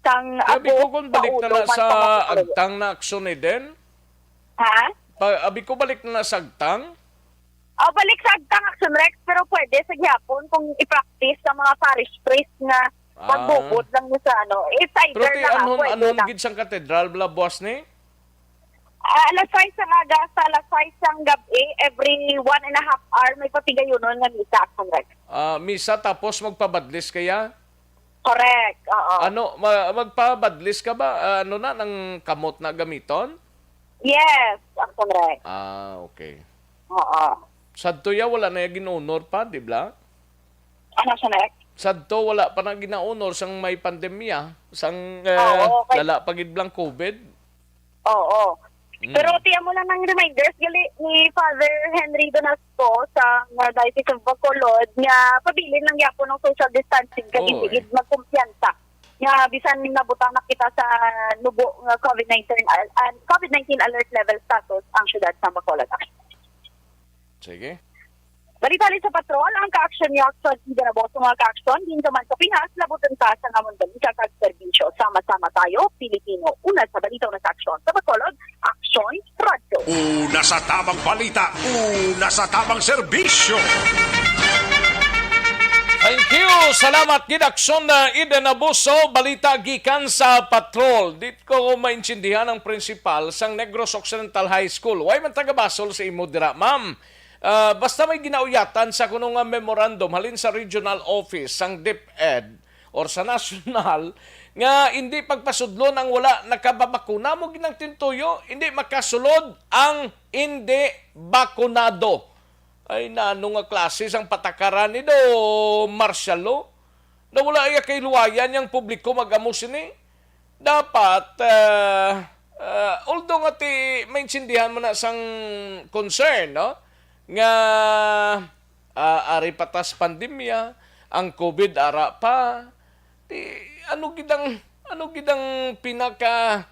sang Abi abo ko kung sa balik na ulo na man sa sa mga Katoliko. Agtang na aksyon ni Den? Ha? Pa, abi ko balik na na sa agtang? Oh, balik sa agtang, Action Rex, pero pwede sa gihapon kung i-practice sa mga parish priest nga Ah. magbubot lang mo sa ano. It's either Pero ti na nga, anhon, pwede anhon lang. Gid sang katedral bala buwas ni? Ah, alas sais ang aga sa alas sais ang gabi, every one and a half hour may patigayunon nga misa, Action Rex. Ah, misa tapos magpabadlis kaya? Correct, oo. Ano, ma-, magpabadlis ka ba? Ah, ano na, nang kamot na gamiton? Yes, Action Rex. Ah, okay. Oo. Sadto ya, wala na ya gin-honor pa, di ba? Ano, Action Rex? Sadto, wala pa na gina-honor sang may pandemya, sang, eh, Oo, kay lala pa gid blang COVID. Oo. Mm. Pero tiyan mo lang ng reminders, gali ni Father Henry Donasco sa, uh, Diocese of Bacolod nga pabilin lang gyapon ang social distancing kag Oo, hindi eh. Gid magkumpiyansa nga bisan nabutang na kita sa nubo nga COVID nineteen al-, ah, COVID nineteen alert level status ang siyudad sa Bacolod. Sige. Balitali sa patrol, ang kaaksyon ni Action Ida na sa mga kaaksyon, din naman sa Pinas, labutan ka sa ngamon balita kag serbisyo. Sama-sama tayo, Pilipino. Una sa balita, una sa aksyon. Sa Bacolod, Aksyon, Radyo. Una sa tamang balita, una sa tamang serbisyo. Thank you. Salamat gid, Aksyon na Eden Abuso. Balita gikan sa patrol. Di ko maintindihan ang principal sang Negros Occidental High School. Way man taga-Basol sa imo dira, ma'am. Ah, basta may ginauyatan sa kuno nga memorandum halin sa regional office sang DepEd or sa nasyonal nga hindi pagpasudlon ang wala nakababakuna, mo ginang tintuyo, hindi makasulod ang hindi bakunado. Ay, nano nga klase sang patakaran ni do martial law? Na wala iya kay luwayan yang publiko mag-amo sini? Dapat, ah, ah, although nga ti maintindihan mo na sang concern, no? Nga, ah, ari pa tas pandemya, ang COVID ara pa. Ti, ano gid ang, ano gid ang pinaka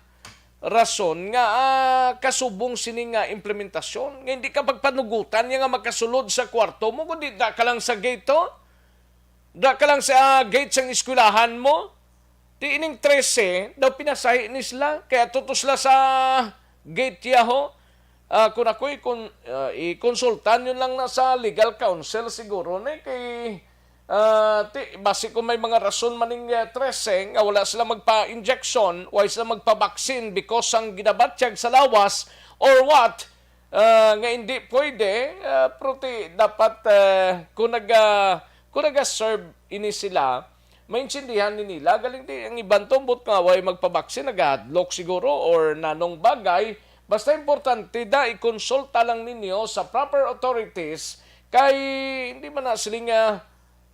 rason nga, ah, kasubong sini nga implementasyon? Nga hindi ka pagpanugutan niya nga makasulod sa kwarto mo, kundi da ka lang sa gate, oh. Da ka lang sa gate sang eskwelahan mo. Ti ining trese daw pinasahi ni sila, kay ato to sila sa gate yaho. Ah, kun ako'y kun, ah, ikonsultan yun lang na sa legal counsel siguro ni kay, ah, ti, basi kung may mga rason maning, ah, trese nga wala sila magpa-injection, wala sila magpa-vaccine because ang ginabatyag sa lawas or what, ah, nga hindi pwede, ah, pero ti dapat, ah, kung naga-, kung naga-serve ini sila, maintindihan ni nila. Galing di, ang iban tumbot nga way magpabaksin, nagahadlok siguro or nanong bagay. Basta importante da, ikonsulta lang ninyo sa proper authorities kay hindi man na sila nga,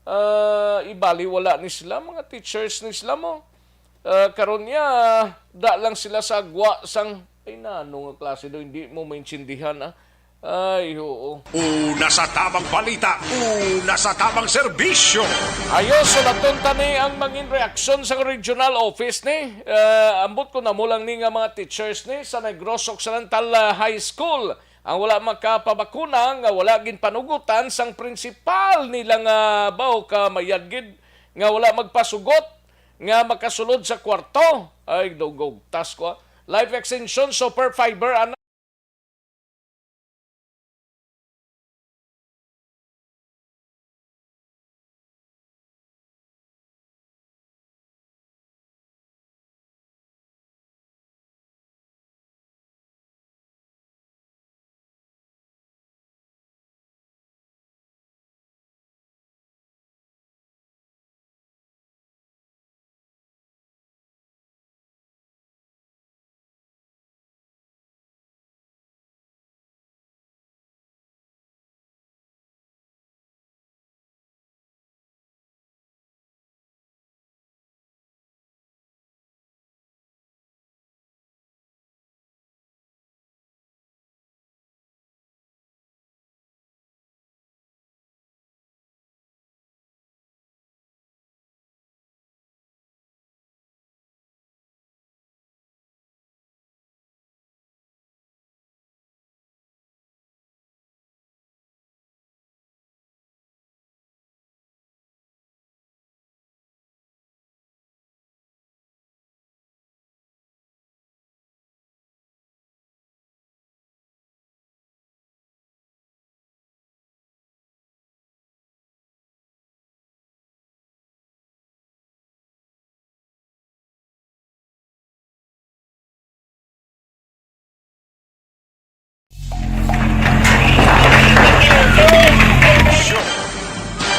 ah, ibali wala ni sila, mga teachers ni sila mo. Ah, karon niya, da lang sila sa agwa sang, ay, nano nga klase do, hindi mo maintindihan, ah. Ay, oo. Una sa tamang balita, una sa tamang serbisyo. Ayo, so natunta ni ang mangin reaksyon sa regional office ni. Ah, ambot ko na mo lang ni nga mga teachers ni sa Negros Occidental, ah, High School ang wala makapabakuna nga wala ginpanugutan sang principal nila nga baho ka mayad gid nga wala magpasugot nga makasulod sa kwarto. Ay, dugog tas ko. Life Extension Super Fiber, ana.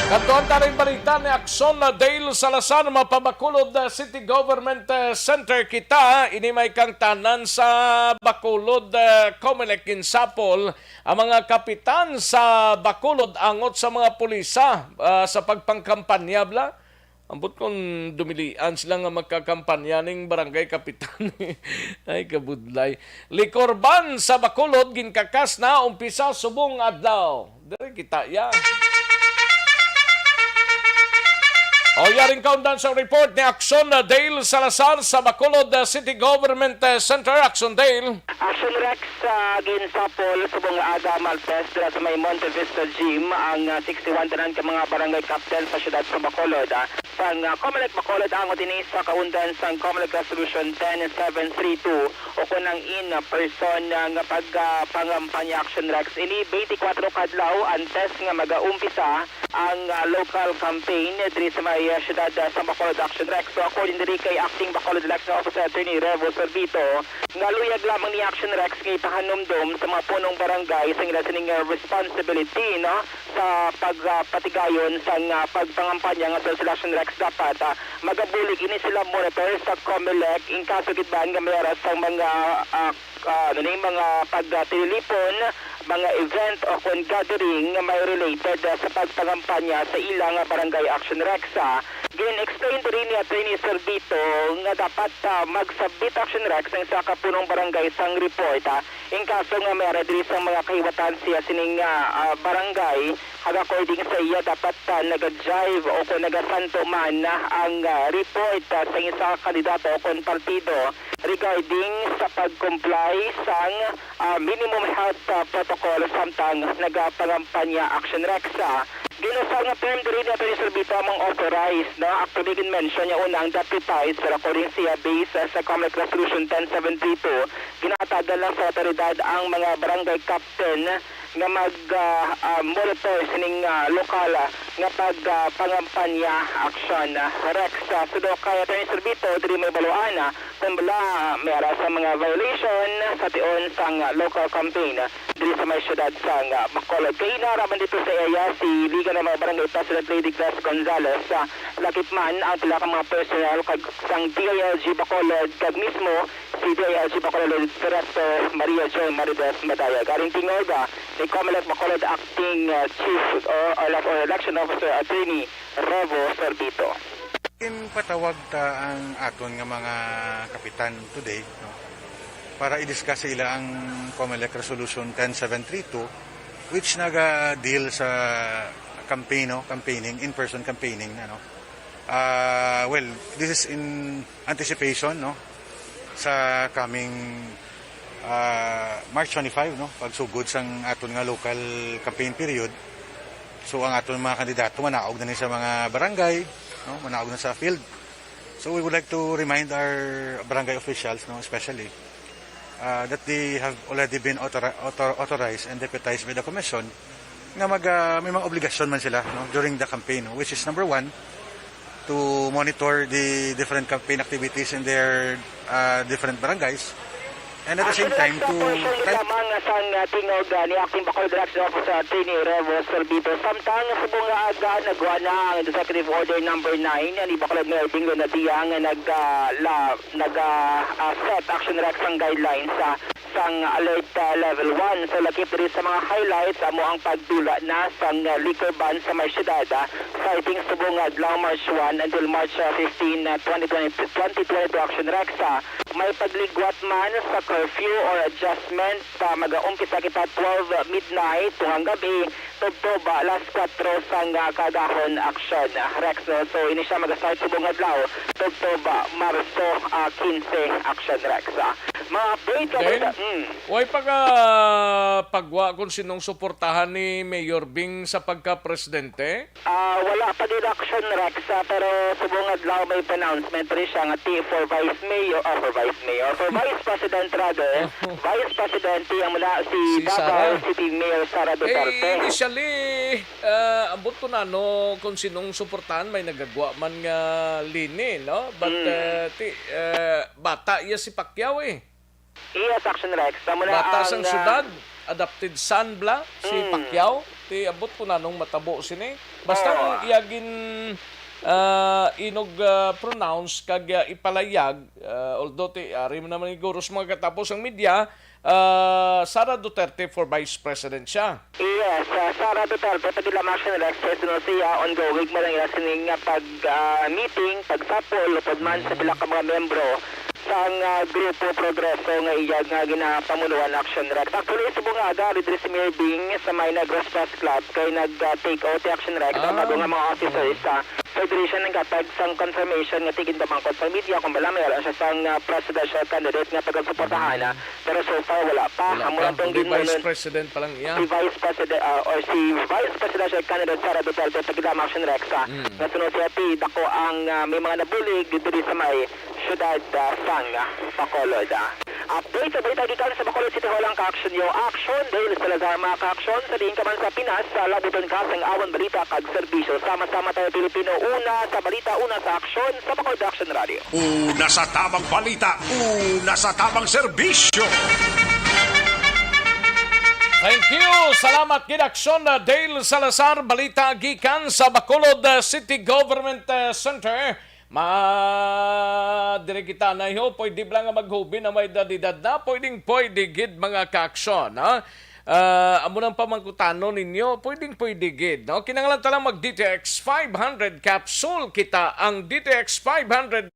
Kadtuan ta ning balita ni Aksyon na Dale Salazar, mapabakulod na City Government, eh, Center kita. Ini may kangtanan sa Bacolod, eh, Comelec ginsapol ang mga kapitan sa Bacolod angot sa mga pulisa, ah, sa pagpangkampanya bala. Ambot kung dumilian sila nga magkakampanya ning barangay kapitan. Ay, kabudlay. Licorban sa Bacolod, ginkakas na umpisa subong adlaw. Diri kita ya. O, yaring kaundan sa report ni Action, uh, Dale Salazar sa Bacolod, uh, City Government, uh, Center. Action, Dale. Action Rex, uh, ginsapol subong nga aga Martes dira sa may Monte Vista Gym ang, uh, sixty-one tanan ka mga barangay captain sa siyudad sa Bacolod. Uh, sang, uh, Comelec Bacolod angot ini sa kaundan sang Comelec Resolution ten seven three two o kung ang in-person, uh, nga pag, uh, pangampanya Action Rex. Ini twenty-four ka adlaw antes nga magaumpisa ang, ah, local campaign diri sa may, ah, siyudad, ah, sa Bacolod, Action Rex. So, according diri kay Acting Bacolod Election Officer Attorney Revo Sorbito, nga luyag lamang ni Action Rex nga ipahanumdom sa mga punong barangay sa ila sining, ah, responsibility, no, sa pag, ah, patigayon sang, ah, pagpangampanya nga sa sila Action Rex dapat, ah, magabulig ini sila monitor sa Comelec in kaso gid man nga may ara sang mga, ah, ah, ano ni, mga pagtililipon, mga event o kon gathering nga may related, ah, sa pagpangampanya sa ila nga Barangay Action Rex. Ah, gin-explain diri ni Attorney Sorbito nga dapat, ah, magsabit Action Rex ang isa ka punong barangay sang report, ah, in kaso nga may ara diri sang mga kahiwatan siya sining, ah, ah, barangay. Kag according sa iya, dapat, ah, naga-jive o kon nagasanto man ang, ah, report, ah, sa isa ka kandidato o kon partido regarding sa pag-comply sang, ah, minimum health, ah, protocol samtang nagapangampanya Action Rex. Ah, ginusar nga term diri ni Attorney Sorbito among authorized, no? Actually, gin-mention niya una ang deputized, pero according siya, based, ah, sa Comelec Resolution ten seven three two, ginahatagan lang sa awtoridad ang mga barangay captain nga mag, ah, ah, monitor sining, ah, lokal, ah, nga pag, ah, pangampanya Action, ah, Rex. Ah, suno kay Attorney Sorbito, diri may baluan, ah, kung bala, ah, may ara sa mga violation sa tion sang, ah, local campaign, ah, diri sa may siyudad sang, ah, Bacolod. Kay ina, raman dito sa iya, si Liga ng mga Barangay President Lady Grace Gonzales, ah, lakip man ang pila ka mga personnel kag sang D I L G Bacolod kag mismo si D I L G Bacolod Director Maria Joy Marides Madaya. Garing tingog, ah, ni Comelec Bacolod Acting, ah, Chief or, or Elec-, or Election Officer Attorney Revo Sorbito. Ginpatawag ta ang aton nga mga kapitan today, no, para i-discuss sa ila ang Comelec Resolution ten seven three two, which naga-deal sa campaign, no, campaigning, in-person campaigning, ano. Ah, well, this is in anticipation, no, sa coming, ah, March twenty-five, no, pagsugod sang aton nga local campaign period. So, ang aton mga kandidato manaog na ni sa mga barangay, no, manaog na sa field. So, we would like to remind our barangay officials, no, especially, uh, that they have already been authori-, author-, authorized and deputized by the commission nga mag, uh, may mga obligasyon man sila, no, during the campaign, no, which is number one, to monitor the different campaign activities in their, uh, different barangays, and at the same time to try lamang sang, uh, tingog, uh, ni Acting Bacolod Election Officer Attorney Revo Sorbito. Samtang subong nga aga, nagwa na ang Executive Order number nine ni Bacolod Mayor Ding Leonadia nga nag, uh, la-, nag, uh, uh, set Action Rex sang guidelines, uh, sang alert, uh, level one. So, lakip diri sa mga highlights, amo ang pagdula na sang, uh, liquor ban sa may syudad, uh, starting subong nga adlaw, March one, until March, uh, fifteen, uh, twenty twenty, twenty twenty-two Action Rex. Uh, may pagligwat man sa curfew or adjustment, uh, magaumpisa kita twelve midnight tunggang gab-i, tubtob alas kuwatro sang, ah, kaagahon, Action Rex, no? So, ini sia maga-start subong adlaw, tubtob Marso, ah, quince, Action Rex. Ah, mga update ka, Then, Brad? Mm. Way pa ka pagwa kung sinong suportahan ni Mayor Bing sa pagka-presidente? Ah, wala pa gid, Action Rex, ah, pero subong adlaw may pronouncement rin siya nga ti for Vice Mayor, ah, for Vice Mayor, for Vice President rather, Vice Presidente ang muna si Si Davao Sara. City Mayor Sara Duterte. Eh, initially, ah, ambot ko na, no, kung sinong suportahan, may nagagwa man nga lini, no? But, Mm. ah, ti-, ah, bata iya si Pacquiao, eh. Yes, Action Rex. Amo na Bata ang, sang ah, syudad, adopted son bala, si Mm. Pacquiao. Ti, ambot ko na nung matabo sini. Basta Oo. ang iya gin, ah, inog, ah, pronounce kag, ah, ipalayag, ah, although ti, ari man naman ni guro sa mga katapos ang media, ah, Sara Duterte for Vice President siya. Yes, ah, Sara Duterte, pwede lamang siya nila sa siya, ongoing man ang ila sining nga pag, ah, meeting, pagsapol, upod man sa pila ka mga membro sang, ah, Grupo Progreso nga iya nga ginapamunuan, Action Rex. Actually, subong nga aga, diri si Mayor Bing sa may Negros Press Club, kay nag, ah, take out, Action Rex, ang Ah. bago nga mga officers, ah, Federation naghatag sang confirmation nga tigin pamangkot sa media kung bala may alam siya sang, ah, presidential candidate nga pagasuportahan, ah, pero so far wala pa. Wala Amo pa. lang tong Kundi ginmunon- vice president pa lang iya. Si Vice President, ah, or si Vice Presidential Candidate Sara Duterte, pagidama Action Rex, ah, Mm. nga suno siya ti dako ang, ah, may mga nabulig diri sa may siyudad, ah, sang, ah, Bacolod, ah. Update sa balita gikan sa Bacolod City Hall ang ka-action niyo. Action, Dale Salazar, mga ka-action, sa diin ka man sa Pinas, sa labuton ka sang awon balita kag serbisyo. Sama-sama tayo, Pilipino. Una sa balita, una sa aksyon, sa Bacolod Action Radio. Una sa tamang balita, una sa tamang serbisyo. Thank you. Salamat gid, Aksyon, uh, Dale Salazar. Balita gikan sa Bacolod, uh, City Government, uh, Center. Ma-, diri kita na, ho. Pwede bala nga maghubi na may edad-edad na. Pwedeng pwede gid, mga ka-aksyon, ha? Ah, amo nang pamangkutanon ninyo. Pwedeng pwede gid, no? Kinahanglan ta lang mag D T X five hundred capsule. Kita ang D T X five hundred.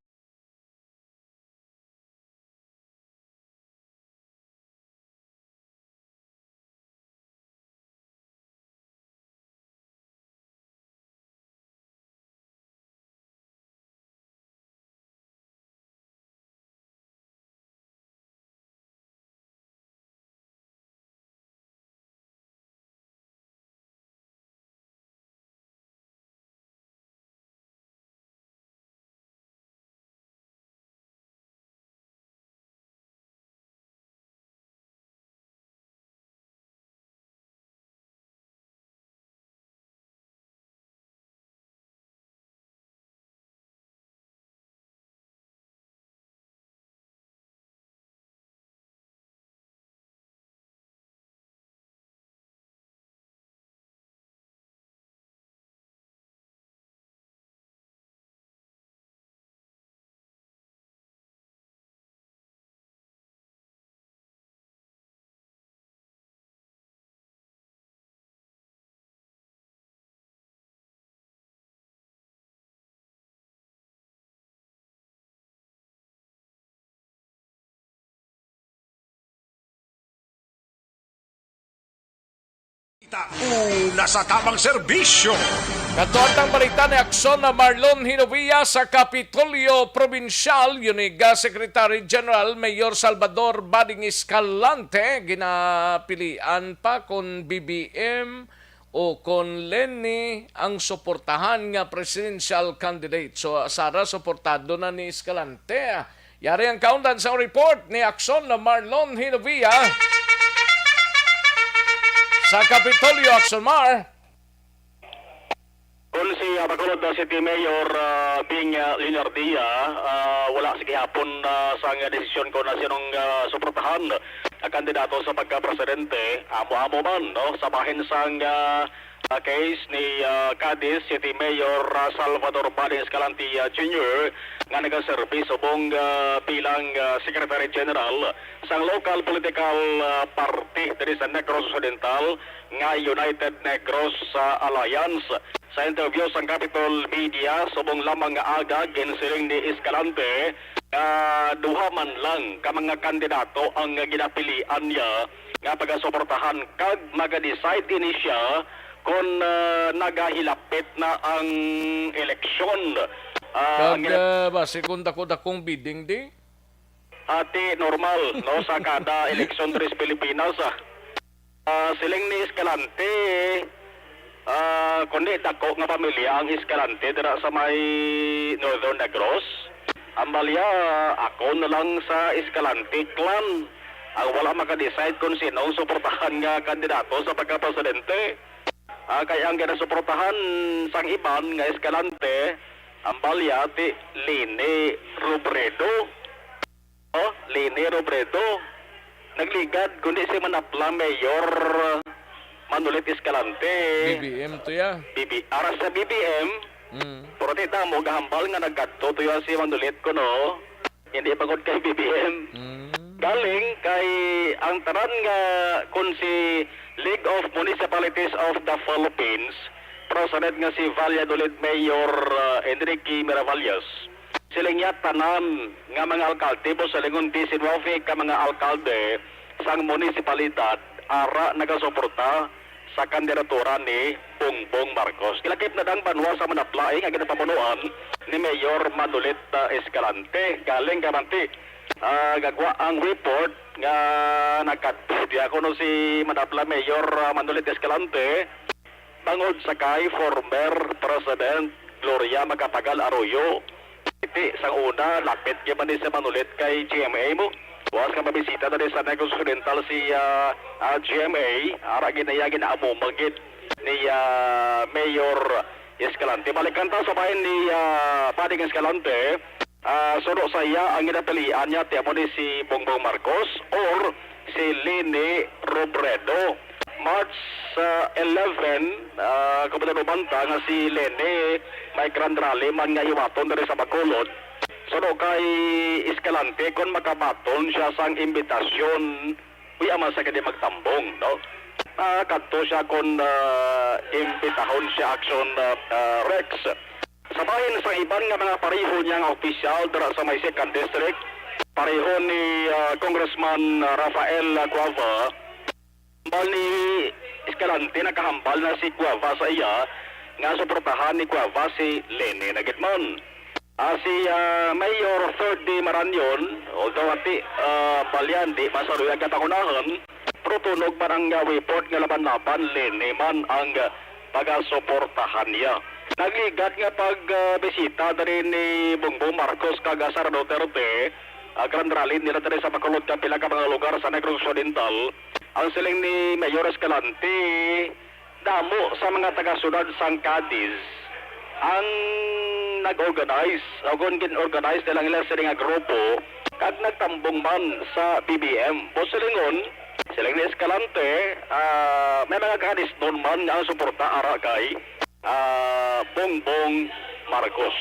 Una sa tamang serbisyo. Kadto ang balita ni Aksyon na Marlon Hinovia sa Kapitolyo Probinsyal, Uniga Secretary General Mayor Salvador Bading Escalante, ginapilian pa kon B B M o kon Leni ang suportahan nga presidential candidate. So, Sara, suportado na ni Escalante. Yari ang kaundan sa report ni Aksyon na Marlon Hinovia sa Kapitolyo, Aksyon Mar. Kon si, ah, Bacolod City Mayor, ah, Bing, ah, Leonardia, ah, wala sa gihapon, ah, sang desisyon kon, ah, sinong, ah, suportahan nga kandidato sa pagka-presidente. Amo-amo man, no, sa bahin sang, ah, ah, case ni, ah, Cadiz City Mayor, ah, Salvador Bading Escalante, ah, Junior, nga nagaserbi subong, ah, bilang, ah, Secretary General sang local political, ah, party diri sa Negros Occidental nga United Negros, ah, Alliance. Sa interview sang Capitol Media subong lamang nga aga, ginsiling ni Escalante nga duha man lang ka mga kandidato ang ginapilian niya nga pagasuportahan kag maga-decide ini siya kon, ah, nagahilapit na ang eleksyon. Ah, ang Kag, gina- ah, basi kung dako-dakong bidding di? Ati, normal, no, sa kada eleksyon diri sa Pilipinas, ah. Ah, siling ni Escalante, ah, kundi dako nga pamilya ang Escalante dira sa may Northern Negros. Ang balya, ako na lang sa Escalante clan ang wala maka-decide kung sino ang suportahan nga kandidato sa pagkapresidente. Ah, kay ang ginasuportahan sang iban nga Escalante, ang balya ti Leni Robredo. Oh, Leni Robredo. Nagligad, kundi si Manapla Mayor Manolit Escalante. B B M to ya. B B, ara sa B B M. Mm. Pero ti damo gahambal nga nagkadto to ya si Manolit kuno. Hindi bangod kay B B M. Mm. Galing kay ang tanan nga kun si League of Municipalities of the Philippines, president nga si Valladolid Mayor, uh, Enrique Miravalles. Siling niya, tanan nga mga alkalde, po, silingon diecinueve ka mga alkalde sang munisipalidad, ara nagasuporta sa kandidatura ni Bongbong Marcos. Gilakip na dang banwa sa Mandaplain nga ginapamunuan ni Mayor Manolet, ah, Escalante. Galing kay Manti, ah, gagwa ang report nga nagkadto diha kuno si Mandaplain Mayor, ah, Manolet Escalante bangod sa kay former President Gloria Macapagal Arroyo. Iti sang una, lapit gyud man ni si Manolet kay G M A mo. Buwas nga mabisita na rin sa Negros Occidental si, ah, ah, G M A, ara ginaya ginaamumag gid ni, ah, Mayor Escalante. Balikan ta sa bahin ni, ah, Pading Escalante. Ah, suno sa iya ang ginapilian niya, ti amo ni si Bongbong Marcos or si Leni Robredo. March, ah, eleven, ah, kabalo man ta nga si Leni may grand rally man nga hiwaton diri sa Bacolod. Suno kay Escalante, kon makabaton siya sang imbitasyon, uy, ama sa kadi magtambong, no? Ah, kadto siya kon, ah, imbitahon siya, Action, ah, ah, Rex. Sa bahin sang iban nga mga pareho niya nga opisyal dira sa may second district, pareho ni, ah, Congressman Rafael Cuava, hambal ni Escalante, nakahambal na si Cuava sa iya nga suportahan ni Cuava si Leni na gid man. Ah, si, ah, Mayor Ferdy Marañon, although ati, ah, balyan di masaruyan ka pangunahan, pero tunog man ang, ah, report nga laban-laban, Leni man ang, ah, pagasuportahan niya. Nagligad nga pag, ah, bisita diri ni Bongbong Marcos kag, ah, Sara Duterte, ah, grand rally nila diri sa Bacolod kag pila ka mga lugar sa Negros Occidental. Ang siling ni Mayor Escalante, damo sa mga taga-syudad sang Cadiz ang nag-organize, o kon gin-organize nila ang ila sini nga grupo, kag nagtambong man sa B B M. Buot silingon, siling ni Escalante, ah, may mga Cadiznon man nga ang suporta ara kay, ah, Bongbong Marcos.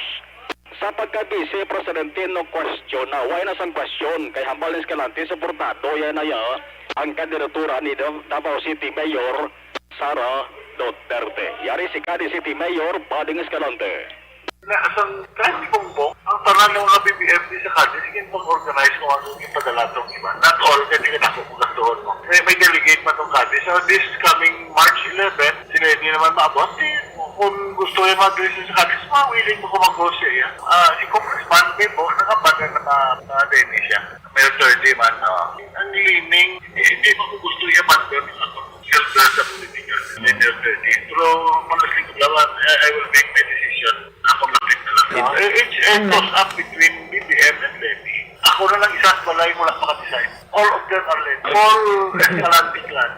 Sa pagka-Vice Presidente, no question na. Wala na sang question kay hambal ni Escalante, suportado ya na ya ang kandidatura ni Dav-, Davao City Mayor Sara Duterte. Yari si Cadiz City Mayor Pading Escalante. Na, sa kahit si Bongbong, ang tanan ng mga B B M di sa Cadiz, sige pag-organize kung ano yung padala tong iba. Not all, kasi nga ako kung gastuhon mo. May, may delegate pa tong Cadiz. So this coming March eleven, sila hindi naman maabot. Eh, kung gusto yung mga Cadiz sa Cadiz, ma-, willing mo kung mag-host siya. Ah, si Congressman Bebo, nakabanda na ma-, ma-, din siya. May thirty man, ah. Ang leaning, eh, hindi mo ko gusto i-abandon sa akong silver sa politika. May thirty. Pero honestly, I, I will make my decision. Ako lang din na lang. Ah, it, it's a toss-up between B B M and Leni. Ako na lang isa sa balay, wala makadecide. All of them are Leni. All Escalante clan.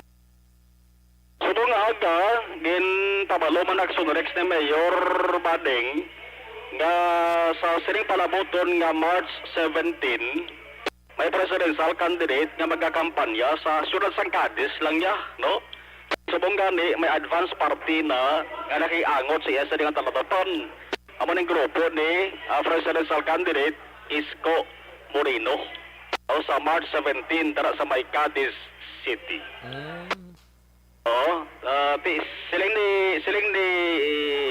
Subong nga aga, ginpabalo man Action Rex ni Mayor Bading nga sa sining palabuton nga March seventeen, may presidential candidate nga magakampanya sa siyudad sang Cadiz lang niya, no? Subong gani, may advance party na nga nakiangot sa iya sa nga talabatan. Amo ning grupo ni, ah, presidential candidate Isko Moreno, o sa March seventeen dira sa may Cadiz City. Mm. Oo, ah, ti-, siling ni, siling ni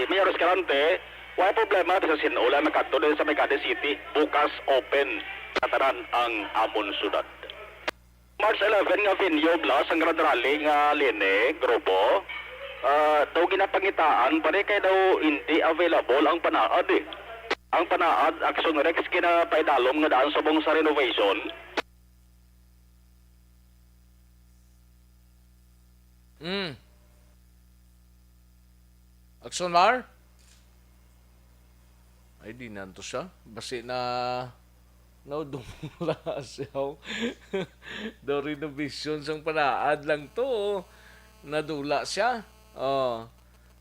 Mayor Escalante, wala problema, sa sin-o lang makadto din sa may Cadiz City. Bukas, open sa tanan ang amon syudad. March eleven nga venue, Blas, ang Grand Rally nga Leni, grupo. Ah, daw ginapangitaan pa rin kay daw hindi available ang Panaad eh. Ang Panaad, Action Rex, ginapaidalom nga daan subong sa renovation. Mm. Action Mar? Ay, di na to siya. Basi na, no, dumula siya. Daw renovation sang Panaad lang to. Nadula siya. Oh.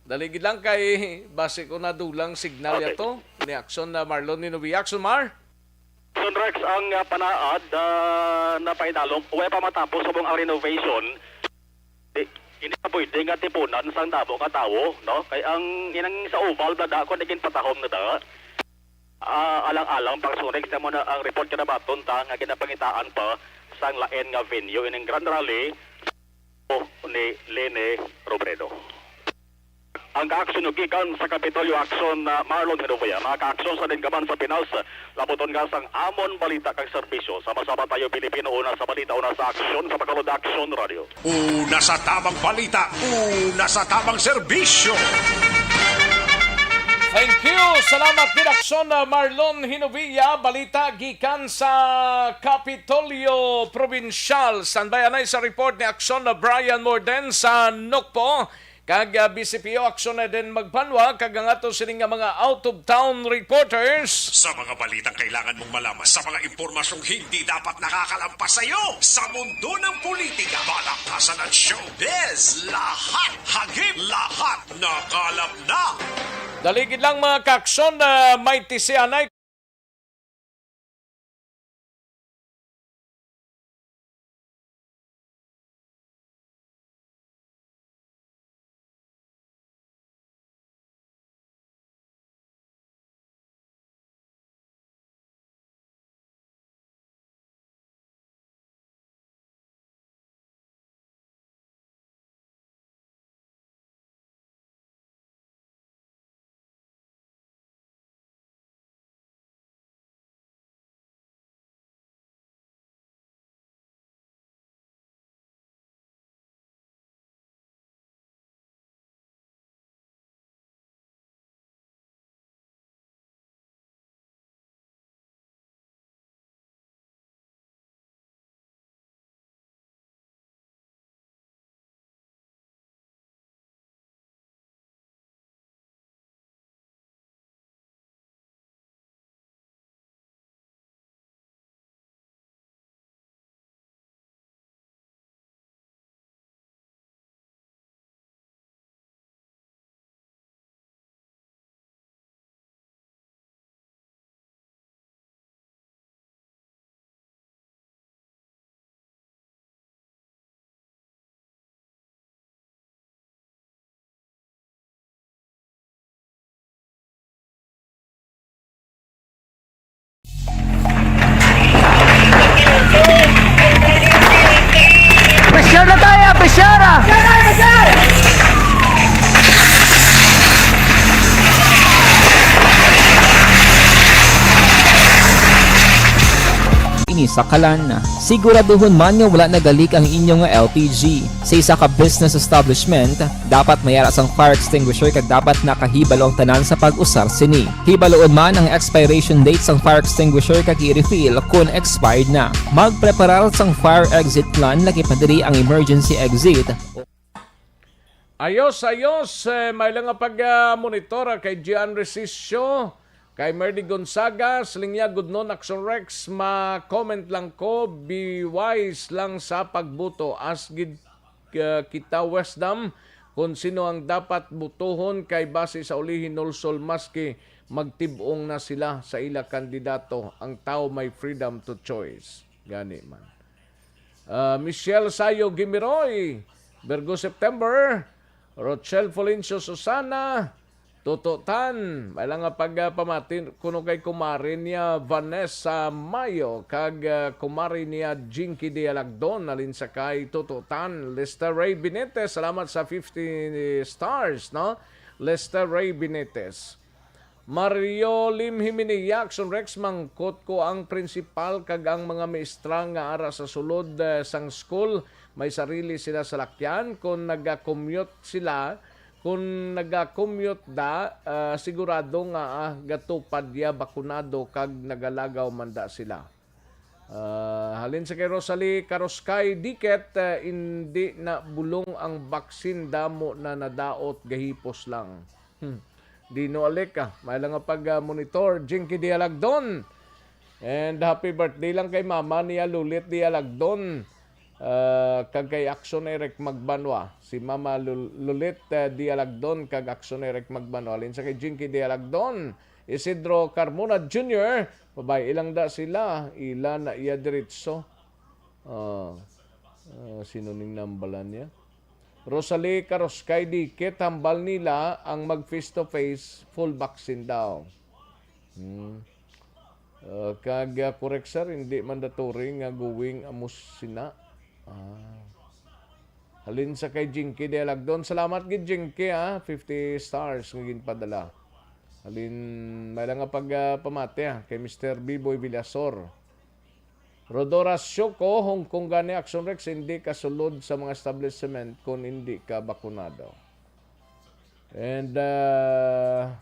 Dali gid lang kay basi ko nadulang signal Okay. Yato. Ni Action na Marlon ni Novi. Action Mar? Action Rex, ang, ah, Panaad, ah, napaidalom. Wala pa matapos subong ang renovation. Di, hindi na pwede nga tipunan sang damo nga tawo, no? Kay ang inang sa oval na da, kung naging patahom na da, ah, alang-alang pag Action Rex, na mo na ang report nga nabaton ta nga ginapangitaan pa sang lain nga venue ining Grand Rally ni Leni Robredo. Ang kaaksyon nyo gikan sa Kapitolyo Aksyon, ah, Marlon Genovia. Mga kaaksyon sa din ka man sa Pinas, labuton ka sang amon balita kag serbisyo. Sama-sama tayo, Pilipino, una sa balita, una sa aksyon, sa Bacolod Aksyon Radio. Una sa tamang balita, una sa tamang serbisyo. Thank you. Salamat, Direksyon, uh, Marlon Hinovia. Balita gikan sa Kapitolyo Probinsyal. Standby anay sa report ni Aksyon na Brian Morden sa Nokpo. Kag, uh, B C P O Aksyon na din magbanwa. Kag ang ato sining nga mga out-of-town reporters. Sa mga balitang kailangan mong malaman, sa mga impormasyong hindi dapat nakakalampas sa iyo, sa mundo ng politika, balakasan at showbiz, lahat hagip, lahat nakalap na. Daligid lang, mga kaaksyon, na may tisianay. Pressure na tayo, pressure ah! Ini sa kalan, siguraduhon man nga wala nagalik ang inyo nga L P G. Sa isa ka business establishment, dapat may ara sang fire extinguisher kag dapat nakahibalo ang tanan sa pag-usar sini. Hibaluon man ang expiration date sang fire extinguisher kag i-refill kon expired na. Magpreparar sang fire exit plan, lakip na diri ang emergency exit. Ayos, ayos. Eh, may lang nga pag, ah, monitor, ah, kay Gian Resisio, kay Merdy Gonzaga, siling niya, "Good noon, Action Rex. Ma-comment lang ko, be wise lang sa pagboto. As gid, ah, kita, West Dam, kung sino ang dapat botohon kay base sa uli hinulsol, maski magtib-ong na sila sa ila kandidato, ang tao may freedom to choice." Gani man. Ah, Michelle Sayo Gimiroy, Virgo September, Rochelle Florencio Susana, Tututan, may lang nga pagpamati kuno kay kumari niya Vanessa Mayo kag, ah, kumari niya Jinky Dialagdon, halin sa kay Tututan. Lester Ray Benitez, salamat sa fifty stars, no? Lester Ray Benitez. Mario Lim Jimenez, Action Rex, mangkot ko ang principal kag ang mga maestra nga ara sa sulod, eh, sang school, may sarili sila salakyan. Kung naga-commute sila, kung naga-commute da, ah, sigurado nga, ah, gatupad ya bakunado kag nagalagaw man da sila. Ah, halin sa kay Rosalie Karoskay Diket, ah, indi na bulong ang baksin, damo na nadaot, gahipos lang. Hmm. Dino Alec, ah, may lang nga pag, ah, monitor. Jinky Dialagdon. And happy birthday lang kay mama niya, Lulit Dialagdon. Ah, kag kay Action Eric Magbanwa. Si Mama Lul-, Lulit, ah, Dialagdon kag Action Eric Magbanwa. Halin sa kay Jinky Dialagdon. Isidro Carmona Junior, babayi lang da sila, ila na iya diretso. Ah, ah, sino ning nambalan niya? Rosalie Karoskay Diket, hambal nila ang mag face to face, full vaccine daw. Hmm. Ah, kag, ah, correct, sir, hindi mandatory nga going amo sina. Ah. Halin sa kay Jinky Delagdon. Salamat gid, Jinky, ha. Fifty stars nga ginpadala. Halin, may lang nga pag, ah, pamati, ha, kay Mister Biboy Villasor. Rodora Shoko, Hong Kong gani, Action Rex, hindi ka sulod sa mga establishment kung hindi ka bakunado. And, ah,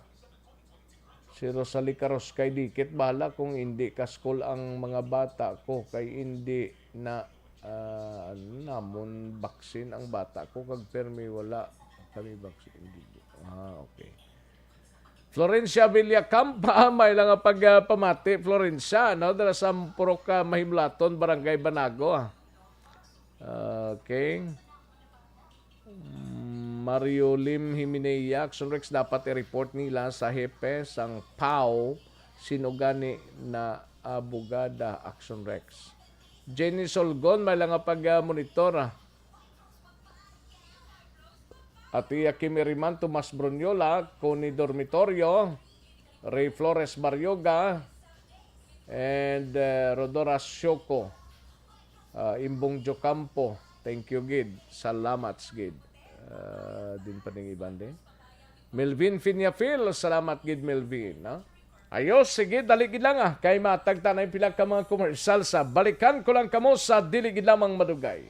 si Rosalie Caroscay, dikit bahala kung hindi ka school ang mga bata ko, kay hindi na, ah, namon vaccine ang bata ko, kag permi wala kami vaccine. Ah, okay. Florencia Villacampa, may lang nga pag, ah, pamati, Florencia, no? Dala sa Purok, ah, Mahimlaton, Barangay Banago, ah. Okay. Mm, Mario Lim Himinea, Action Rex, dapat i-report nila sa hepe sang pau, sino gani na abogada, Action Rex. Jenny Solgon, may lang nga pag, ah, monitor, ah. Atiya Kimi Riman, Tomas Brunyola, Connie Dormitorio, Ray Flores Barrioga, and, eh, Rodora Shoko, ah, Imbong Jocampo. Thank you gid. Salamat gid. Ah, din pa ning iban din. Melvin Finyafil, salamat gid, Melvin, no? Ayos, sige, dali gid lang, ah. Kay matagta na yung pila ka mga komersyal sa balikan ko lang kamo sa dili gid lamang madugay.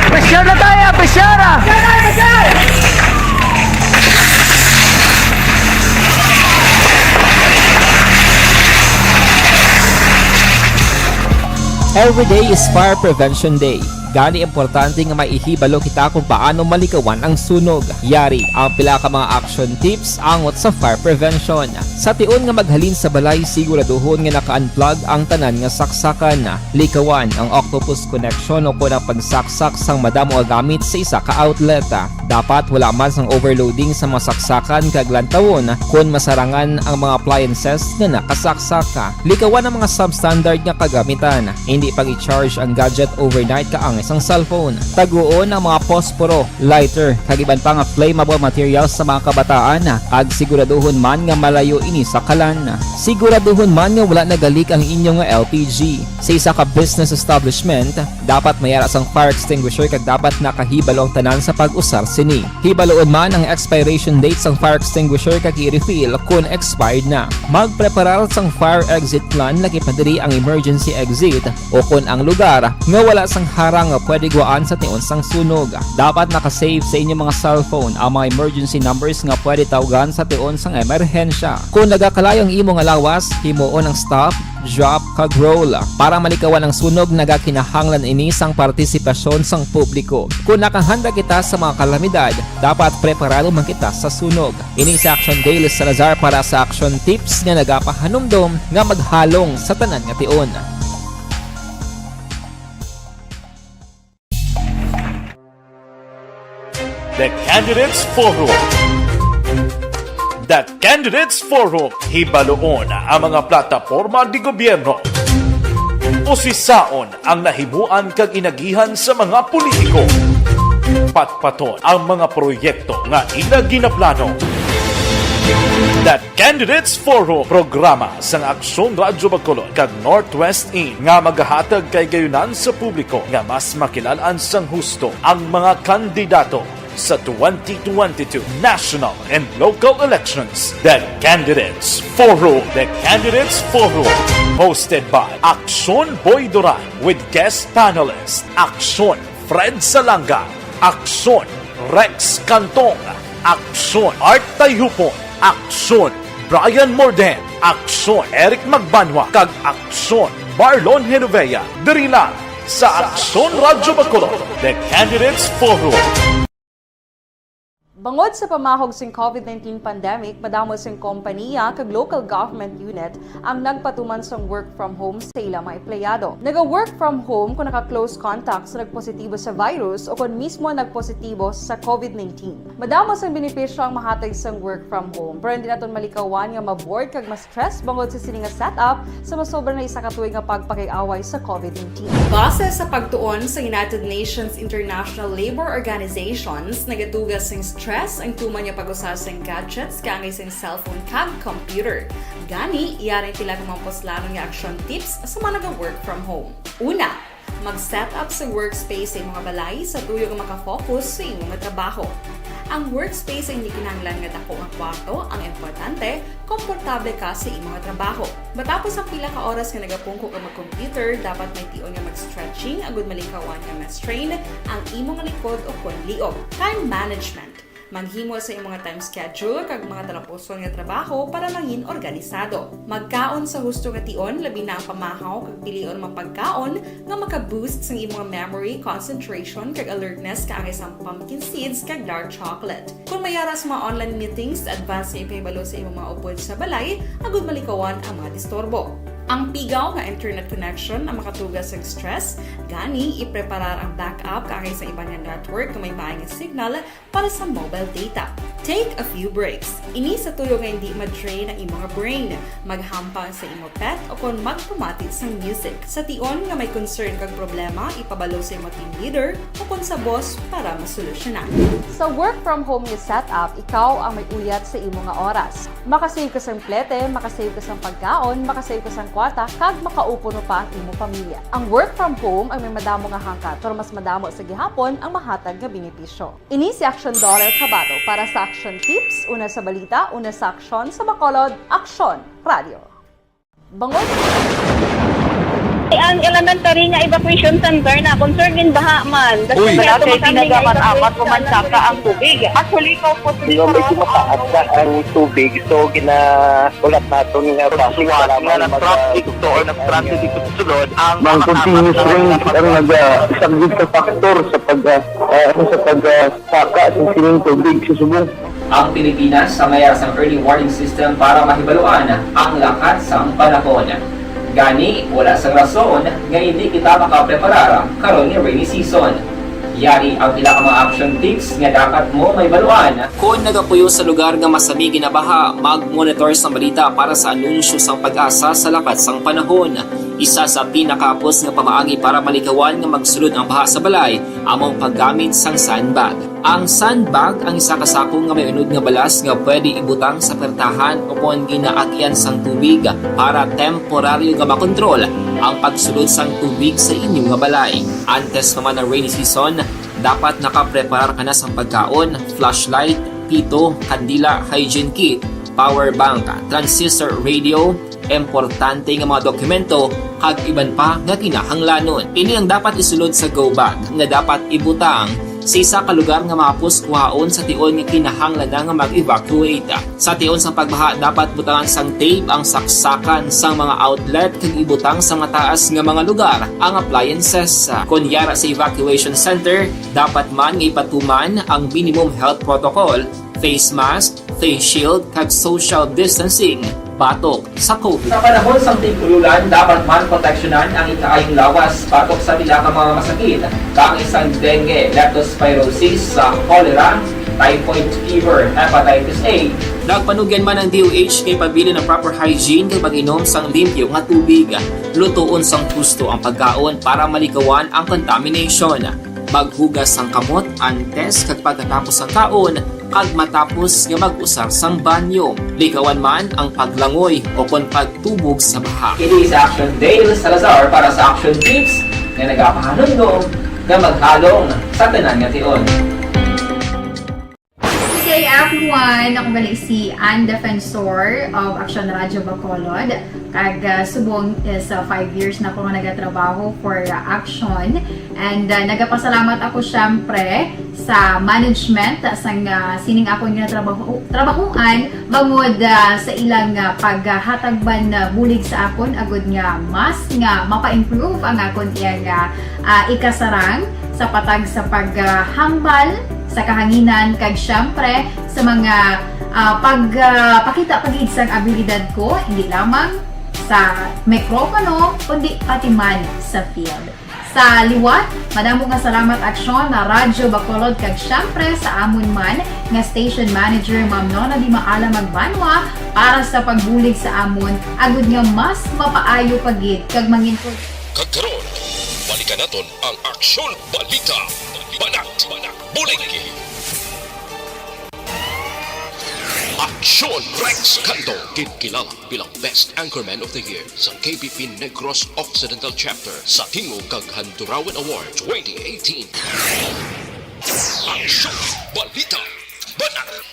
Pressure na tayo, pressure! Every day is Fire Prevention Day. Gani, importante nga maihibalo kita kung paano malikawan ang sunog. Yari ang pila ka mga action tips angot sa fire prevention. Sa tion nga maghalin sa balay, siguraduhon nga naka-unplug ang tanan nga saksakan. Likawan ang octopus connection o kon ang pagsaksak sang madamo nga gamit sa isa ka outlet. Dapat wala man sang overloading sa mga saksakan kag lantawon kon masarangan ang mga appliances nga nakasaksak. Likawan ang mga substandard nga kagamitan. Indi pag-i-charge ang gadget overnight kaangay sang cellphone. Taguon ang mga posporo, lighter, kag iban pa nga flammable materials sa mga kabataan, kag siguraduhon man nga malayo ini sa kalan. Siguraduhon man nga wala nagalik ang inyo nga L P G. Sa isa ka business establishment, dapat may ara sang fire extinguisher kag dapat nakahibalo ang tanan sa pag-usar sini. Hibaloon man ang expiration date sang fire extinguisher kag i-refill kon expired na. Magpreparar sang fire exit plan, lakip na diri ang emergency exit o kon ang lugar nga wala sang harang nga pwede guwaan sa tion sang sunog. Dapat naka-save sa inyong mga cellphone ang mga emergency numbers nga pwede tawgan sa tion sang emerhensya. Kon nagakalayo ang imo nga lawas, himuon ang stop, drop, kag roll. Para malikawan ang sunog, nagakinahanglan ini sang partisipasyon sang publiko. Kon nakahanda kita sa mga kalamidad, dapat preparado man kita sa sunog. Ini si Action Dale Salazar para sa Action Tips nga nagapahanumdom nga maghalong sa tanan nga tion. The Candidates Forum. The Candidates Forum, hibaluon ang mga plataporma di gobyerno. Usisaon ang nahimuan kag inagihan sa mga politiko. Patpaton ang mga proyekto nga ila ginaplano. The Candidates Forum, programa sang Aksyon Radyo Bacolod kag Northwest In nga magahatag kay gayunan sa publiko nga mas makilal-an sang husto ang mga kandidato sa twenty twenty-two national and local elections. The Candidates Forum. The Candidates Forum. Hosted by Aksyon Boy Duran with guest panelist Aksyon Fred Salanga, Aksyon Rex Cantong, Aksyon Art Tayhupon, Aksyon Brian Morden, Aksyon Eric Magbanwa, kag Aksyon Marlon Genovea. Diri lang sa Aksyon Radyo Bacolod, The Candidates Forum. Bangod sa pamahog sing COVID nineteen pandemic, madamo sing kompanya kag local government unit ang nagpatuman sang work from home sa ila mga empleyado. Naga-work from home kung naka-close contact sa nagpositibo sa virus o kon mismo nagpositibo sa COVID nineteen. Madamo sang benepisyo ang mahatag sang work from home, pero hindi naton malikawan nga ma-bored kag ma-stress bangod sa sini nga setup sa masobra na isa ka tuig nga pagpakig-away sa COVID nineteen. Base sa pagtuon sa United Nations International Labour Organizations, nagatuga sing stress ang tuman nga pag-usa sing gadgets kaangay sing cellphone kag computer. Gani, yari ang pila ka mga puslanon nga action tips sa mga naga-work from home. Una, mag-set up sa workspace sa imong balay sa tuyo nga makafocus sa imong trabaho. Ang workspace ay hindi kinahanglan nga dako nga kwarto, ang importante, komportable ka sa imong trabaho. Matapos ang pila ka oras nga nagapungko ka mag-computer, dapat may tion nga mag-stretching agud malikawan nga ma-strain ang imong likod o kon liog. Time management. Maghimo sa imong time schedule kag mga talapuson nga trabaho para mangin organisado. Magkaon sa husto nga tion, labi na ang pamahaw kag pilion mga pagkaon nga maka-boost sang imong memory, concentration, kag alertness kaangay sang pumpkin seeds kag dark chocolate. Kung may ara sa mga online meetings, advance nga ipahibalo sa imong mga upod sa balay agud malikawan ang mga disturbo. Ang pigaw nga internet connection ang makatuga sa stress, gani ipreparar ang backup kaangay sa iban nga network nga may maay nga signal para sa mobile data. Take a few breaks. Ini sa tuyo nga hindi ma-drain ang imong brain. Maghampang sa imo pet o kon magpamati sang music. Sa tion nga may concern kag problema, ipabalo sa imo team leader o kon sa boss para masolusyonan. Sa work from home nga setup, ikaw ang may uyat sa imo nga oras. Makasave ka sang plete, makasave ka sang pagkaon, makasave ka sang kwarta, kag makaupo pa ang imo pamilya. Ang work from home ang may madamo nga hangkat, pero mas madamo sa gihapon ang mahatag nga benepisyo. Ini si Action Dollar Cabato para sa Action Tips, una sa balita, una sa aksyon, sa Bacolod, Aksyon Radio. Bangod. Ang elementary nga evacuation center na concern gin baha man. Uy. Wala kay tinaga man amat o mansaka ang tubig. Actually, ikaw po, medyo mataas na ang tubig. So, ginaulat naton nga traffic nga mag-, nag-traffic to or nag-transit dito sa sulod ang mga continuous rain ang nag-, ah, isang big factor sa pag, ah, ah, ano, sa pag, ah, saka sa sining tubig sa subong. Ang Pilipinas, sa mayara sang early warning system para mahibaluan ang lakat sang panahon. Gani, wala sang rason nga hindi kita makapreparar karon nga rainy season. Yari ang pila ka mga action tips nga dapat mo mahibaluan. Kon nagapuyo sa lugar nga masami ginabaha, mag-monitor sang balita para sa anunsyo sang PAGASA sa lakat sang panahon. Isa sa pinakahapos nga pamaagi para malikawan nga magsulod ang baha sa balay amo ang paggamit sang sandbag. Ang sandbag ang isa ka sako nga may unod nga balas nga pwede ibutang sa pertahan o kon ginaagian sang tubig para temporaryo nga makontrol ang pagsulod sang tubig sa inyo nga balay. Antes pa man ang rainy season, dapat nakapreparar ka na sang pagkaon, flashlight, pito, kandila, hygiene kit, power bank, transistor radio, importante nga mga dokumento, kag iban pa nga kinahanglanon. Ini ang dapat isulod sa go bag nga dapat ibutang sa isa ka lugar nga mahapos kuhaon sa tion nga kinahanglan na nga mag-evacuate. Sa tion sa pagbaha, dapat butangan sang tape ang saksakan sang mga outlet kag ibutang sa mataas nga mga lugar ang appliances. Kon yara sa evacuation center, dapat man nga ipatuman ang minimum health protocol, face mask, face shield, kag social distancing batok sa COVID. Sa panahon sang tig-ululan, dapat man proteksyonan ang ikaayong lawas batok sa pila ka mga masakit, kaangay sang dengue, leptospirosis, sa cholera, typhoid fever, hepatitis A. Nagpanugyan man ang D O H kay pabilin ang proper hygiene kag pag-inom sang limpyo nga tubig. Lutoon sang husto ang pagkaon para malikawan ang contamination. Maghugas sang kamot antes kag pagkatapos sang kaon kag matapos nga mag-usar sang banyo. Likawan man ang paglangoy o kon pagtubog sa baha. Kini si Action Dale Salazar para sa Action Tips nga nagapahanumdom nga maghalong sa tanan nga tion. Good day, everyone! Ako gali si Ann Defensor of Action Radyo Bacolod. Kag, ah, subong is, ah, five years na ko nga nagatrabaho for, ah, Action. And, ah, nagapasalamat ako, syempre, sa management, ah, sang, ah, sining akon nga trabaho, trabahoan, bangod, ah, sa ilang, ah, paghatag man, ah, bulig sa akon, agud nga mas nga mapa-improve ang akon iyang, ah, ah, ikasarang sa patag sa paghambal sa kahanginan, kag syempre sa mga, ah, pag, ah, pakita pa gid sang abilidad ko, hindi lamang sa mikropono, kundi pati man sa field. Sa liwat, madamo nga salamat, Aksyon, na Radyo Bacolod, kag syempre sa amon man nga station manager, Ma'am Nona Di Maala Magbanwa, para sa pagbulig sa amon, agud nga mas mapaayo pa gid kag mangin Kag karon, balikan naton ang Aksyon Balita. Banat, Banat, Bulig. Aksyon Rex Canto, ginkilala bilang Best Anchorman of the Year sa K B P Negros Occidental Chapter sa tingog kag Handurawan Award twenty eighteen. Aksyon Balita. Banat.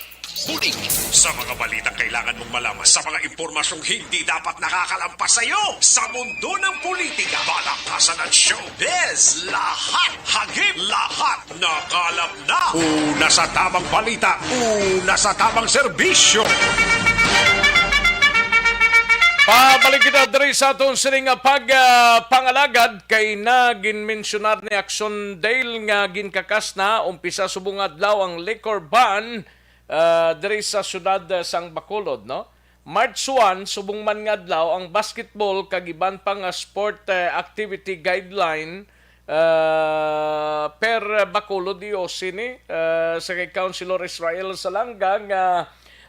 Bulig. Sa mga balitang kailangan mong malaman, sa mga impormasyong hindi dapat nakakalampas sa iyo, sa mundo ng politika, balakasan at showbiz, lahat hagip, lahat nakalap na. Una sa tamang balita, una sa tamang serbisyo. Pabalik kita diri sa aton sining nga pag, ah, pangalagad kay na ginmensyonar ni Action Dale nga ginkakas na umpisa subong adlaw ang liquor ban, ah, diri sa siyudad, ah, sang Bacolod, no? March one, subong man nga adlaw ang basketball kag iban pa nga sport, eh, activity guideline, ah, per Bacolod E O C ni, ah, sa kay Councilor Israel Salanga nga,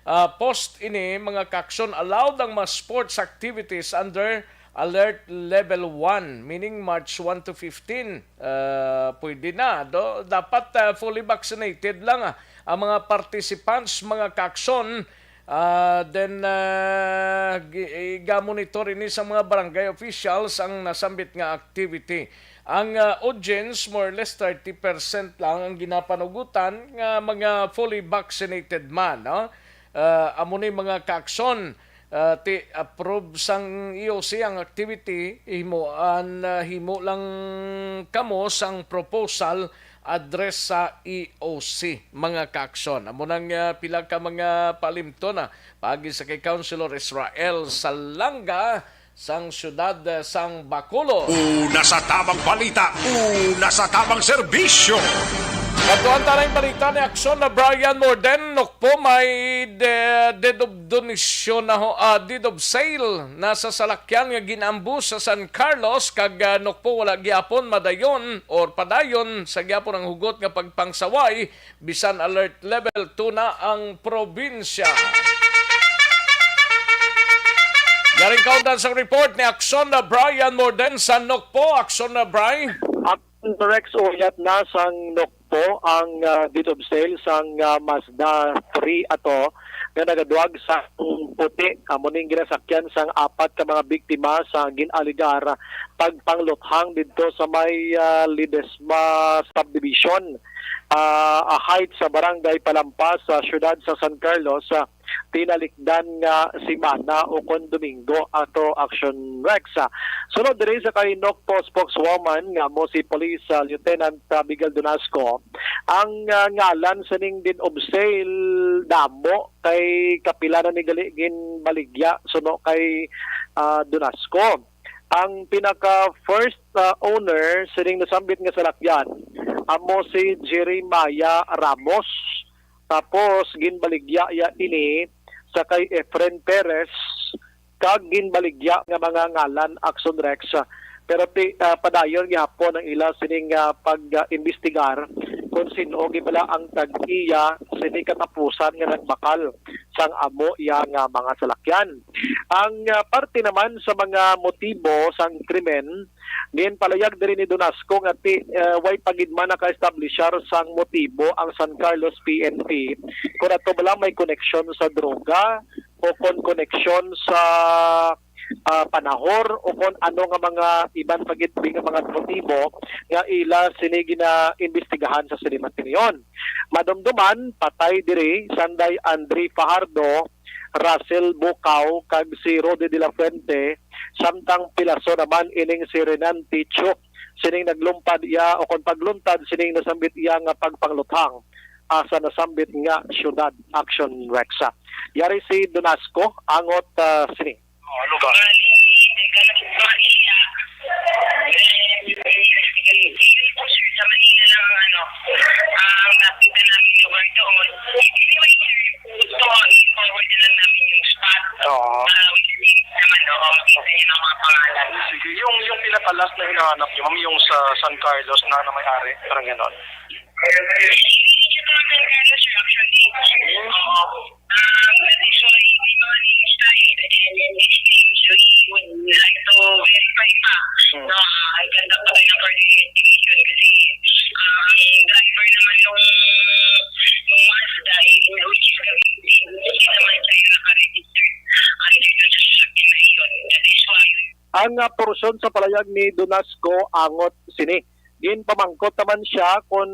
ah, post ini, mga kaaksyon, allowed ang mga sports activities under Alert Level one, meaning March one to fifteen. Ah, pwede na. Do, dapat, ah, fully vaccinated lang, ah, ang mga participants, mga kaaksyon. Ah, then, ah, gi-, igamonitor ini sa mga barangay officials ang nasambit nga activity. Ang, ah, audience, more or less thirty percent lang ang ginapanugutan nga mga fully vaccinated man, no? Ah, amo ni mga kaaksyon, ah, ti approve sang E O C ang activity, himuan, ah, himo lang kamo sang proposal address sa E O C, mga kaaksyon. Amo nang, ah, pila ka mga paalimton na paagi sa kay Councilor Israel Salanga sang siyudad, eh, sang Bacolod. Una sa tamang balita, una sa tamang serbisyo. Kadtuan ta na ang balita ni Aksyon na Brian Morden, Nokpo may de-, deed of donation na ho, ah, deed of sale na sa salakyan nga gin-ambush sa San Carlos, kag, ah, Nokpo wala gyapon madayon or padayon sa gyapon ang hugot nga pagpangsaway, bisan alert level two na ang probinsya. Yaring kaundan sang report ni Aksyon na Brian Morden sa Nokpo. Aksyon na, Bri. Action Rex, uyat na sang Nokpo ang, ah, deed of sale sang, ah, Mazda three ato nga nagaduwag sang puti. Amo ning ginasakyan sang apat ka mga biktima sa gin-alegar pagpangluthang didto sa may, ah, Ledesma Subdivision, ah, a height sa Barangay Palampas sa siyudad sa San Carlos, ah, tinalikdan nga semana o kon Domingo ato, Action Rex. Ah, sunod diri sa kay Nokpo spokeswoman nga amo si Police, ah, Lieutenant, ah, Miguel Donasco, ang, ah, ngalan sining deed of sale damo kay kapila na ni gali ginbaligya suno kay, ah, Donasco. Ang pinaka first, ah, owner sining nasambit nga salakyan amo si Jeremiah Ramos. Tapos ginbaligya ya ini sa kay Efren Perez kag ginbaligya nga mga ngalan, Action Rex. Pero pi-, ah, padayon gihapon ang ila sining, ah, pag-imbestigar kung sin-o gid bala ang tag-iya sini katapusan nga nagbakal sang amo iya nga mga salakyan. Ang, ah, parte naman sa mga motibo sang krimen, ginpalayag diri ni Donasco nga ti-, ah, way pa gid man naka-establishar sang motibo ang San Carlos P N P kung ato bala may koneksyon sa droga o kon koneksyon sa, ah, panahor o kon ano nga mga iban pa gid nga mga motibo nga ila sini ginaimbestigahan sa sini man tinion. Madumduman, patay diri, Sanday Andre Fajardo, Russell Bukaw, kag si Rudy de la Fuente, samtang pilaso naman ining si Renan Ticho, sining naglumpad iya o kon pagluntad sining nasambit iya nga pagpangluthang, ah, sa nasambit nga syudad. Action Rex. Yari si Donasco, angot, ah, sini. Oh, ano ba? Sa Manila lang ang ano, ang nakita namin lugar doon. Anyway, sir, gusto ko i-forward na lang namin yung spot. Oo. Ah, with the names naman, oo, makita niyo ng mga pangalan. Sige, yung, yung pinaka-last na hinahanap niyo, ma'am, yung sa San Carlos na, na may-ari, parang ganon? Hindi siya sa San Carlos, sir, actually. Oo. Ah, nag-issue ay may mga names tayo, and then each name, so we would like to verify pa. Hmm. No, ah, I conduct pa tayo ng further investigation kasi, ah, ang driver naman nung, nung Mazda, eh, which is hindi, hindi naman siya yung naka-register under dun sa sasakyan na iyon. That is why Ang, ah, porsyon sa palayag ni Donasco angot sini. Ginpamangkot naman siya kon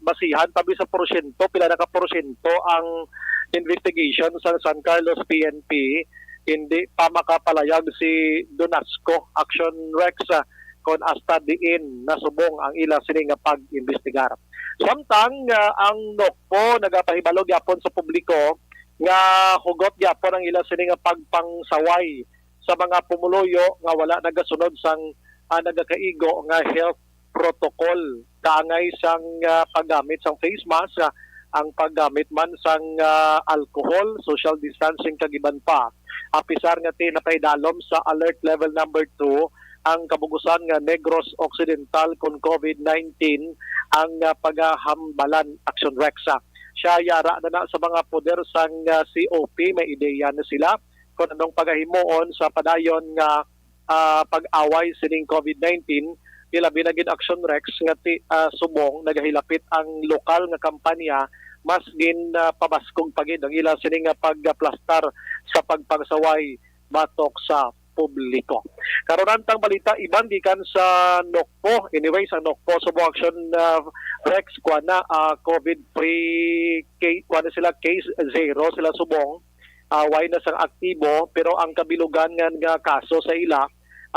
basihan tabi sa porsyento, pila na ka porsyento ang investigation sa San Carlos P N P, hindi pa makapalayag si Donasco, Action Rex, ah, kon hasta diin nasubong ang ila sini nga pag-imbestigar. Samtang, ah, ang NOCPO nagapahibalo gyapon sa publiko nga hugot gyapon ang ila sini nga pagpangsaway sa mga pumuluyo nga wala nagasunod sang, ah, nagakaigo nga health protocol, kaangay sang, ah, paggamit sang face mask, ah, ang paggamit man sang, ah, alcohol, social distancing, kag iban pa. Apisar nga ti-, napaidalom sa alert level number two ang kabugusan nga Negros Occidental kon COVID nineteen ang, ah, pagahambalan. Action Rex, ah. Siya yara na na sa mga poder sang, ah, C O P, may ideya na sila kon anong pagahimuon sa padayon nga, ah, pag-away sining COVID nineteen, ilabi na gid Action Rex nga ti-, ah, subong nagahilapit ang lokal nga kampanya, mas gin, ah, pabaskog pa gid ang ila sini nga pagaplastar sa pagpangsaway batok sa publiko. Karon ang tang balita iban gikan sa NOCPO. Anyways, ang NOCPO subong Action, ah, Rex, kuan na, ah, COVID free, ca-, kuan na sila, case zero sila subong. Ah, way na sang aktibo, pero ang kabilugan nga, nga kaso sa ila,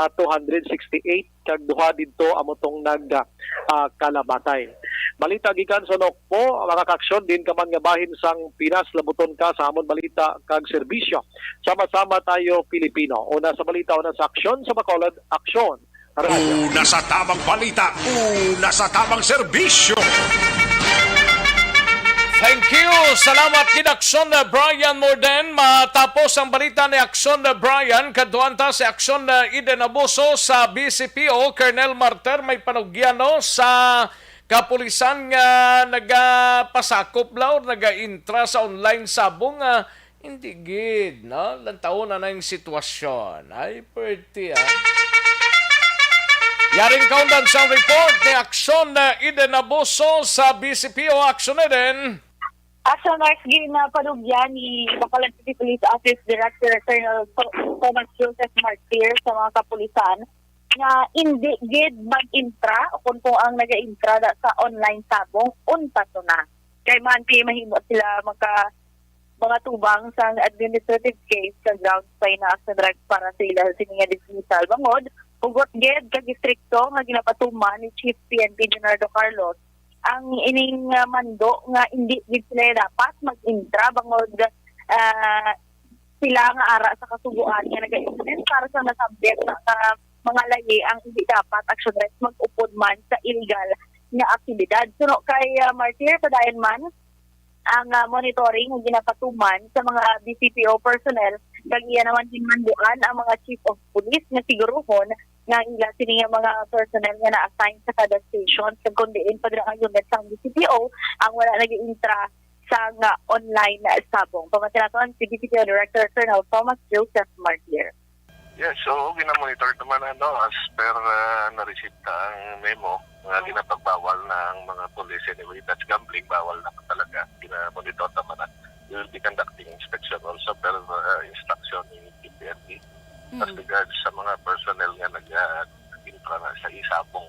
ah, two hundred sixty-eight, kag duha didto amo tong nag, ah, kalamatay. Balita gikan sa NOCPO, mga kaaksyon, diin ka man nga bahin sang Pinas, labuton ka sa amon balita kag serbisyo. Sama-sama tayo, Pilipino. Una sa balita, una sa aksyon, sa Bacolod, aksyon. Radyo. Una sa tamang balita, una sa tamang serbisyo. Thank you. Salamat kid Aksyon, uh, Brian Morden. Matapos ang balita ni Aksyon, uh, Brian, kadtuan ta si Aksyon, uh, Eden Abuso sa B C P O, Colonel Martir, may panugyan, no, sa kapulisan nga nagapasakop la or nagaintra sa online sabong, ah, hindi gid, no? Lantawon na ang sitwasyon. Ay, pretty, ah. Yaring kaundan sang report ni Aksyon, ah, Eden Abuso sa B C P O. Aksyon, Eden. Aksyon, Mark, ginapanugyan ni Bacolod City Police Office Director Colonel Tho-, Thomas Joseph Martir sa mga kapulisan nga indi gid mag-intra o kung, kung ang naga-intra da sa online sabong, unta to na. Kay man, kay mahimo sila magka-, mga tubang sang administrative case sa grounds pa ina sa drugs para sa ila sini nga dismissal. Bangod, hugot gid kag istrikto nga ginapatuman ni Chief P N P Leonardo Carlos ang ining, ah, mando nga indi gid sila dapat mag-intra bangod, ah, sila nga ara sa kasugoan nga nag-implement para sa nasabit nga mga layi ang hindi dapat action rights mag-upod man sa illegal nga aktibidad. Suno kay, ah, Martir, padayon man ang, ah, monitoring nga ginapatuman sa mga B C P O personnel, kag iya naman ginmanduan ang mga chief of police nga siguruhon nga ila sini nga mga personnel nga na-assign sa kada station, kag kon diin pa dira nga unit sang D C P O ang wala nag-intra sang online sabong. Pamati naton si D C P O Director Colonel Thomas Joseph Martir. Yes, so gina-monitor naman, ano, as per, ah, naresibta ang memo nga ginapagbawal na ang mga police. Anyway, that's gambling, bawal naman talaga. Gina-monitor naman na. We will be conducting inspection also per, ah, instruction ni P P N D as Mm. regards sa mga personnel nga nag, ah, intra na sa isabong.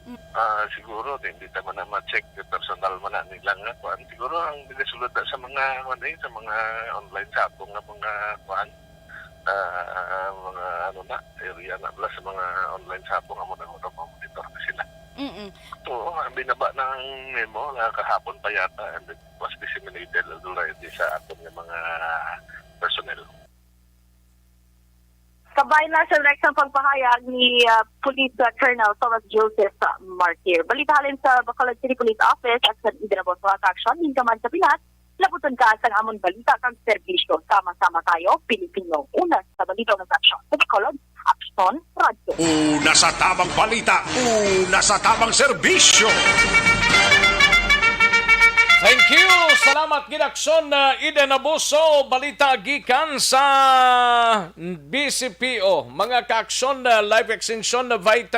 Mm. Ah, siguro, di, di naman na ma-check yung personal man na nila nga kuan. Siguro ang nagasulod na sa mga, ano eh, sa mga online sabong nga mga kuan, ah, mga ano na, area na bala sa mga online sabong, amo na, amo na monitor na sila. Mm-mm. Oo, ang binaba ng memo nga kahapon pa yata, and it was disseminated already sa aton nga mga personnel. Kabay na sa next ang pagpahayag ni, ah, Police, ah, Colonel Thomas Joseph, ah, Martir. Balita halin sa Bacolod City Police Office, Action Ida na Boss, mga ka-aksyon, din ka man sa Pinas, labuton ka sang amon balita kag serbisyo. Sama-sama tayo, Pilipino. Una sa balita, una sa aksyon. Sa Bacolod, Aksyon Radio. Una sa tamang balita, una sa tamang serbisyo. Thank you. Salamat gid, Aksyon, uh, Eden Abuso. Balita gikan sa B C P O. Mga ka-aksyon, uh, Life Extension, uh, Vita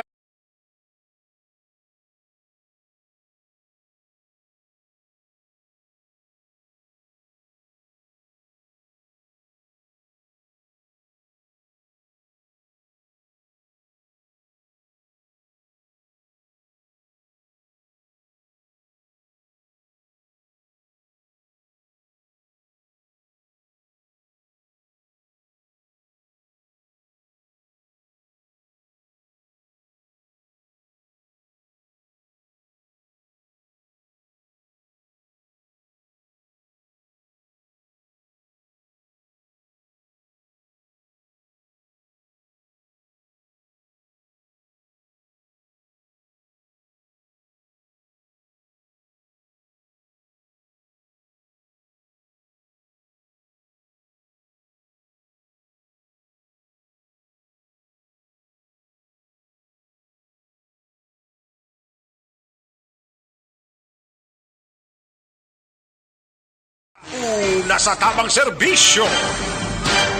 Una sa tamang serbisyo.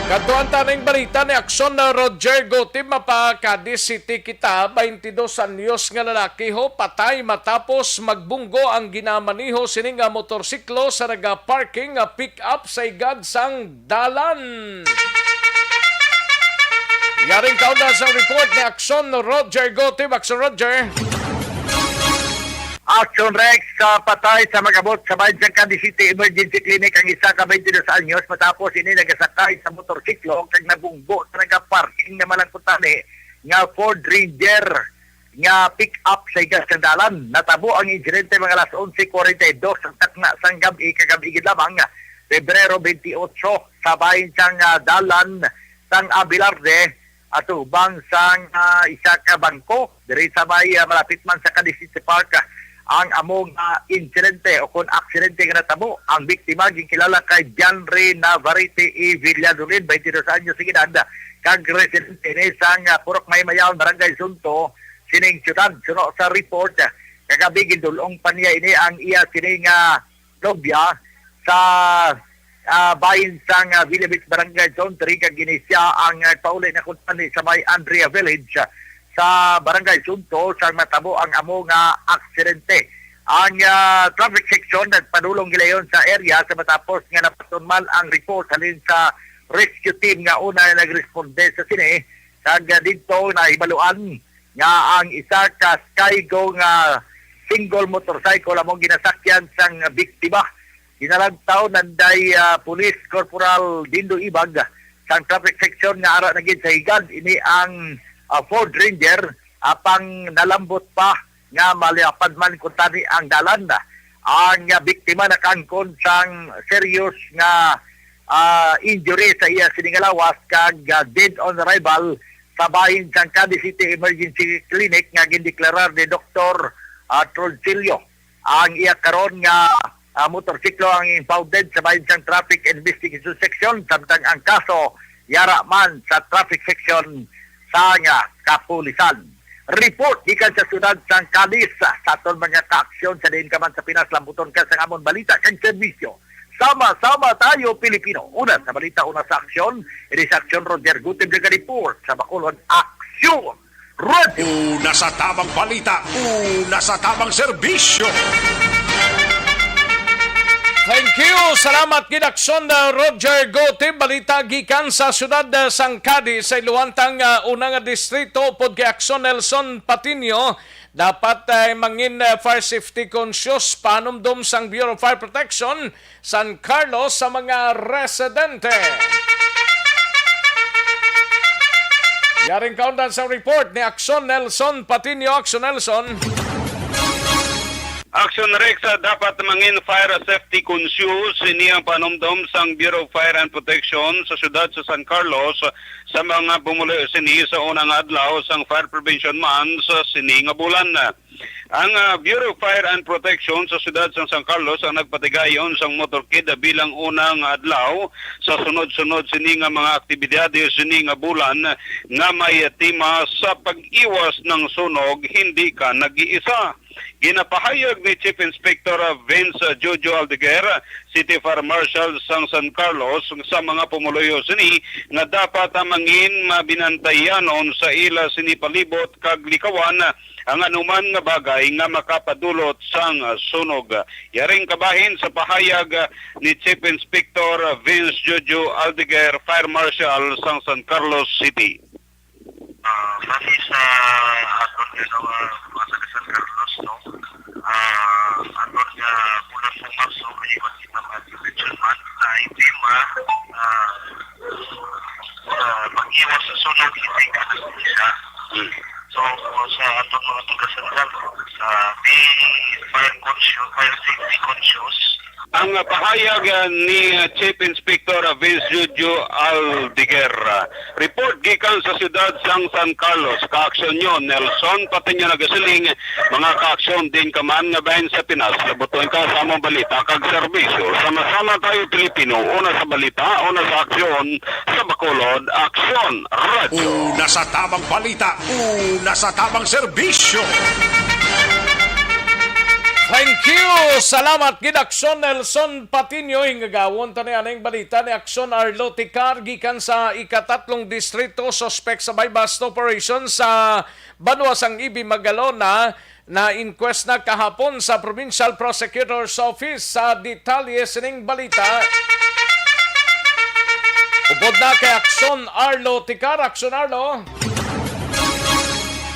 Kadtuan ta ning balita ni Aksyon na Roger Gutib, mapa-Cadiz City kita, twenty-dos anyos nga lalaki ho, patay matapos magbunggo ang ginamaniho sini nga motorsiklo sa naga-parking nga pick-up sa higad sang dalan. Yaring kaunda sang report ni Aksyon Roger Gutib. Aksyon Roger. Action Rex, sa patay sa mag-abot sa bahin sang Cadiz City Emergency Clinic ang isa ka twenty-dos anyos matapos ini nagasakay sa motorsiklo kag nabunggo sa nagaparking na malangkutani nga Ford Ranger nga pick-up sa higad sang dalan. Natabo ang insidente mga alas onse forty-dos ang takna sang gab-i kagab-i gid lamang, Pebrero twenty-eight, sa bahin sang, ah, dalan sang Abelarde, atubang sang, ah, isa ka bangko diri sa may, ah, malapit man sa Cadiz City Park, ah, ang amo nga insidente o kon aksidente nga natabo. Ang biktima ginkilala kay Janry Navarrete E. Villadolid, twenty-dos anyos ang edad, kag residente ini sang, ah, Purok Maymayaw, Barangay Sunto, sining siyudad. Suno sa report, ah, kagabi gindul-ong pa niya ini ang iya sini nga nobya sa, ah, bahin sang, ah, Villa Beach Barangay Zone three, kag ini siya ang, ah, pauli na kuntani sa may Andrea Village, ah, sa Barangay Sunto, sang matabo ang amo nga aksidente. Ang, ah, traffic section nagpadulong gilayon sa area sa matapos nga napatunman ang report halin sa rescue team nga una nagresponde sa sini, kag, ah, didto nahibaluan nga ang isa ka Skygo nga single motorcycle among ginasakyan sang biktima. Ginalagtaw nanday, ah, Police Corporal Dindo Ibag sang Traffic Section nga ara na gid sa higad ini ang, ah, Ford Ranger, apang nalambot pa nga malapad man kuntani ang dalan. Ang, ah, biktima nakaangkon sang serious nga, ah, injury sa iya sini nga lawas kag, ah, dead on arrival sa bahin sang Cadiz City Emergency Clinic nga gindeklarar ni Doktor, ah, Troncillo. Ang iya karon nga, ah, motorsiklo ang impounded sa bahin sang Traffic Investigation Section, samtang ang kaso yara man sa Traffic Section sang, ah, kapulisan. Report gikan sa siyudad sang Cadiz, ah, sa aton mga kaaksyon sa diin ka man sa Pinas, lambuton ka sang amon balita kag serbisyo. Sama-sama tayo, Pilipino. Una sa balita, una sa aksyon. Ini sa aksyon, Roger Gutib naga-report sa Bacolod. Aksyon! Radyo. Una sa tamang balita, una sa tamang serbisyo. Thank you. Salamat gid, Aksyon, uh, Roger Gutib. Balita gikan sa siyudad, uh, sang Cadiz, sa iluwantang, uh, una nga distrito, upod kay Aksyon Nelson Patino. Dapat, uh, mangin, uh, fire safety conscious, panumdom sang Bureau of Fire Protection, San Carlos sa mga residente. Yaring kaundan sa report ni Aksyon Nelson Patino. Aksyon Nelson. Aksyon Rex, ah, dapat mangin fire safety conscious. Ini ang panumdom sang Bureau of Fire and Protection sa siyudad sa San Carlos sa mga pumuluyo sini sa una nga adlaw sang Fire Prevention Month sa sini nga bulan. Ang, ah, Bureau of Fire and Protection sa siyudad sang San Carlos ang nagpatigayon sang motorcade bilang una nga adlaw sa sunod-sunod sini nga mga aktibidades sini nga bulan nga may tema sa pag-iwas ng sunog, hindi ka nag-iisa. Ginapahayag ni Chief Inspector Vince Jojo Aldeguer, City Fire Marshal sang San Carlos, sa mga pumuluyo sini nga dapat mangin mabinantayanon sa ila sini palibot kag likawan ang anuman nga bagay nga makapadulot sang sunog. Yaring kabahin sa pahayag ni Chief Inspector Vince Jojo Aldeguer, Fire Marshal sang San Carlos City. Ah, bali sa aton nga mga, mga taga San Carlos, no? Ah, aton nga bulan sa Marso, may iwan kita mga Prevention Month na ang tema, ah, ah, pag-iwas sa sunog, hindi ka nag-isa. Hmm. So, sa aton mga taga San Carlos, ah, be fire conscious, fire safety conscious. Ang, ah, pahayag, ah, ni, ah, Chief Inspector, ah, Vince Jojo Aldeguer. Ah, report gikan sa siyudad sang San Carlos, kaaksyon nyo, Nelson Patiño nagasiling, mga kaaksyon din ka man nga bahin sa Pinas, labuton ka sa among balita kag serbisyo. Sama-sama tayo, Pilipino, una sa balita, una sa aksyon, sa Bacolod, Aksyon, Radyo. Una sa tamang balita, una sa tamang serbisyo. Thank you. Salamat gid, Aksyon Nelson Patiño. Hingagawon ta ni aning balita ni Aksyon Arlo Ticar gikan sa ikatatlong distrito. Suspek sa buy-bust operation sa banwa sang Ibi, Magalona, na-inquest na kahapon sa Provincial Prosecutor's Office. Sa detalye sining balita, upod na kay Aksyon Arlo Ticar. Aksyon Arlo.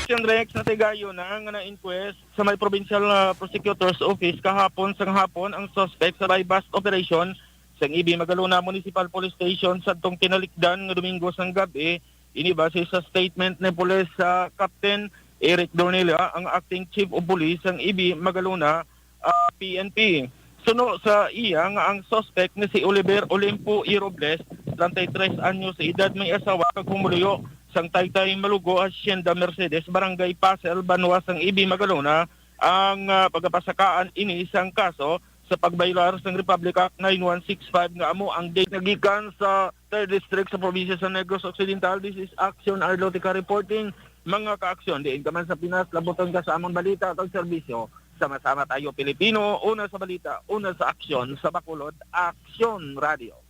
Aksyon Rex, natigayon na nga na-inquest sa may Provincial, ah, Prosecutor's Office kahapon sang hapon ang suspect sa buy-bust operation sang Ibi Magalona Municipal Police Station sadtong kinalikdan nga Domingo sang gab-i. Ini base sa statement ni Police, ah, Captain Eric Dornelia, ang acting chief of police sang Ibi Magalona, ah, P N P. Suno sa iya nga ang suspect nga si Oliver Olimpo E. Robles, treinta y tres anyos sa edad, may asawa kag pumuluyo sang Taytay Malugo, Hacienda Mercedes, Barangay Pasel, banwa sang Ibi Magalona, ang, ah, pagapasakaan ini sang kaso sa pagbaylar sang Republic Act nine one six five nga amo ang date. Nagikan sa Third District sa probinsya sa Negros Occidental, this is Action Arlotica reporting. Mga kaaksyon, diin ka man sa Pinas, labuton ka sa among balita kag serbisyo. Sama-sama tayo, Pilipino, una sa balita, una sa aksyon, sa Bacolod, Aksyon Radio.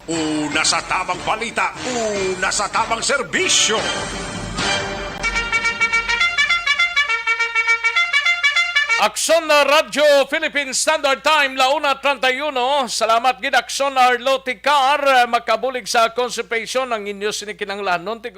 Una sa tamang balita, una sa tamang serbisyo. Aksyon na Radyo Philippine Standard Time, la una treinta y uno. Salamat gid, Aksyon Arlo Ticar. Makabulig sa constipation ang inyo sini kinahanglanon.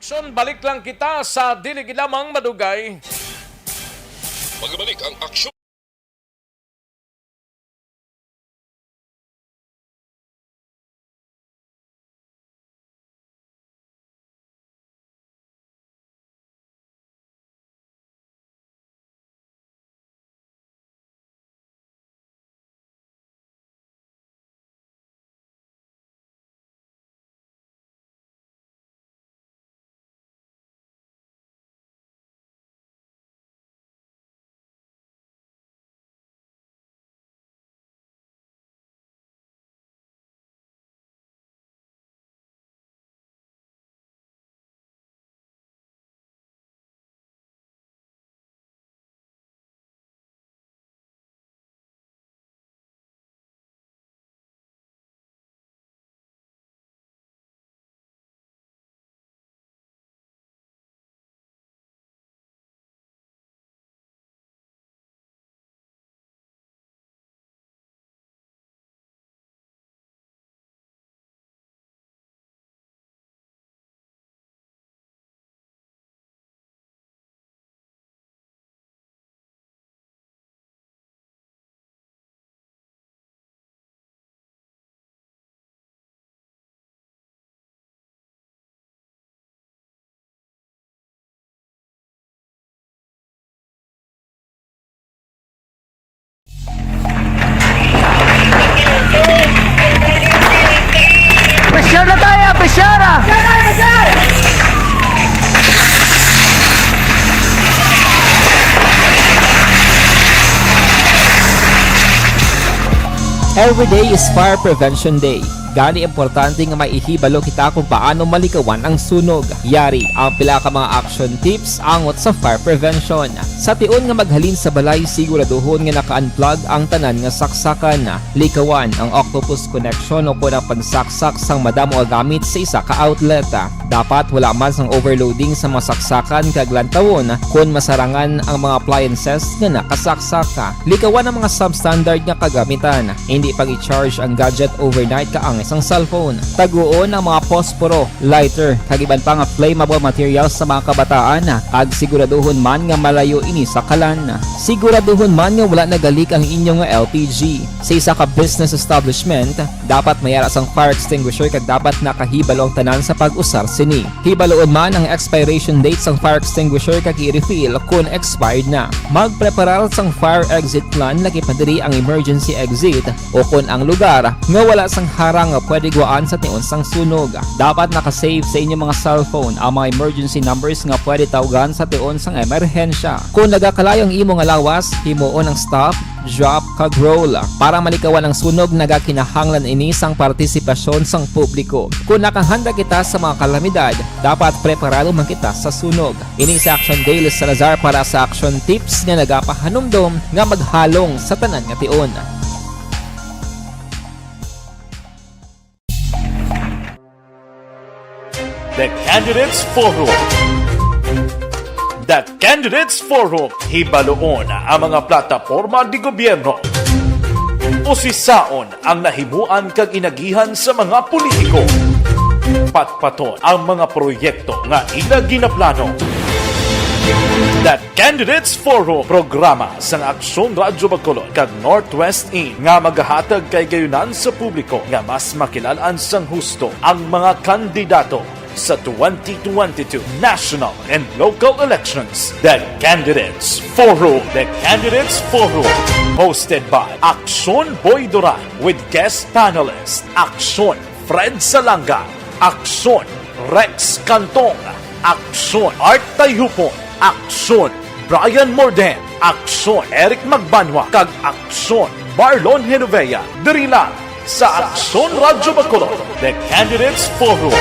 Aksyon, balik lang kita sa dili gid lamang madugay. Magbalik ang aksyon. Pressure na tayo! Pressure na! Every day is Fire Prevention Day. Gani, importante nga maihibalo kita kung paano malikawan ang sunog. Yari ang pila ka mga action tips angot sa fire prevention. Sa tion nga maghalin sa balay, siguraduhon nga naka-unplug ang tanan nga saksakan. Likawan ang octopus connection o kon ang pagsaksak sang madamo nga gamit sa isa ka outlet. Dapat wala man sang overloading sa mga saksakan kag lantawon kon masarangan ang mga appliances nga nakasaksak. Likawan ang mga substandard nga kagamitan. Indi pag-i-charge ang gadget overnight kaangay sang cellphone. Taguon ang mga posporo, lighter, kag iban pa nga flammable materials sa mga kabataan, kag siguraduhon man nga malayo ini sa kalan. Siguraduhon man nga wala nagalik ang inyo nga L P G. Sa isa ka business establishment, dapat may ara sang fire extinguisher kag dapat nakahibalo ang tanan sa pag-usar sini. Hibaluon man ang expiration date sang fire extinguisher kag i-refill kon expired na. Magpreparar sang fire exit plan, lakip na diri ang emergency exit o kon ang lugar nga wala sang harang nga pwede gwaan sa tion sang sunog. Dapat naka-save sa inyo mga cellphone ang mga emergency numbers nga pwede tawgan sa tion sang emerhensya. Kon nagakalayo ang imo nga lawas, himuon ang stop, drop, kag roll. Para malikawan ang sunog, nagakinahanglan ini sang partisipasyon sang publiko. Kon nakahanda kita sa mga kalamidad, dapat preparado man kita sa sunog. Ini si Action Dale Salazar para sa Action Tips nga nagapahanumdom nga maghalong sa tanan nga tion. The Candidates Forum. The Candidates Forum. Hibaluon ang mga plataporma di gobyerno. Usisaon ang nahimuan kag inagihan sa mga politiko. Patpaton ang mga proyekto nga ila ginaplano. The Candidates Forum, programa sang Aksyon Radyo Bacolod kag Northwest In nga magahatag kay gayunan sa publiko nga mas makilal-an sang husto ang mga kandidato sa twenty twenty-two national and local elections. The Candidates Forum. The Candidates Forum, hosted by Aksyon Boy Duran with guest panelist Aksyon Fred Salanga, Aksyon Rex Cantong, Aksyon Art Tayhupon, Aksyon Brian Morden, Aksyon Eric Magbanwa, kag Aksyon Marlon Genovea, diri lang sa Aksyon Radyo Bacolod, The Candidates Forum.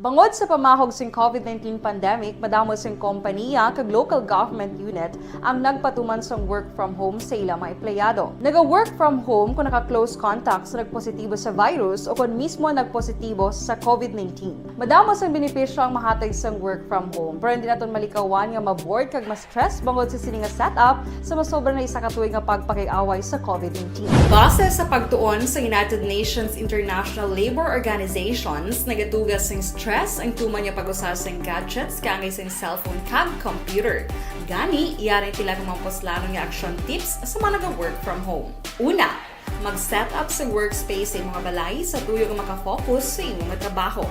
Bangod sa pamahog sing COVID nineteen pandemic, madamo sing kompaniya kag local government unit ang nagpatuman sang work from home sa ila mga empleyado. Naga-work from home kon naka-close contact sa nagpositibo sa virus o kon mismo nagpositibo sa COVID nineteen. Madamo sang benepisyo ang mahatag sang work from home, pero hindi naton malikawan nga ma-bored kag ma-stress bangod sa sini nga setup sa masobra na isa ka tuig nga pagpakig-away sa COVID nineteen. Base sa pagtuon sa United Nations International Labour Organizations, nagatuga sing stress stress ang tuman nga pag-usar sang gadgets kaangay sang cellphone kag computer. Gani, yari ang pila ka mga puslanon nga action tips sa mga naga-work from home. Una, mag-set up sa workspace sa imong balay sa tuyo nga makafocus sa imong trabaho.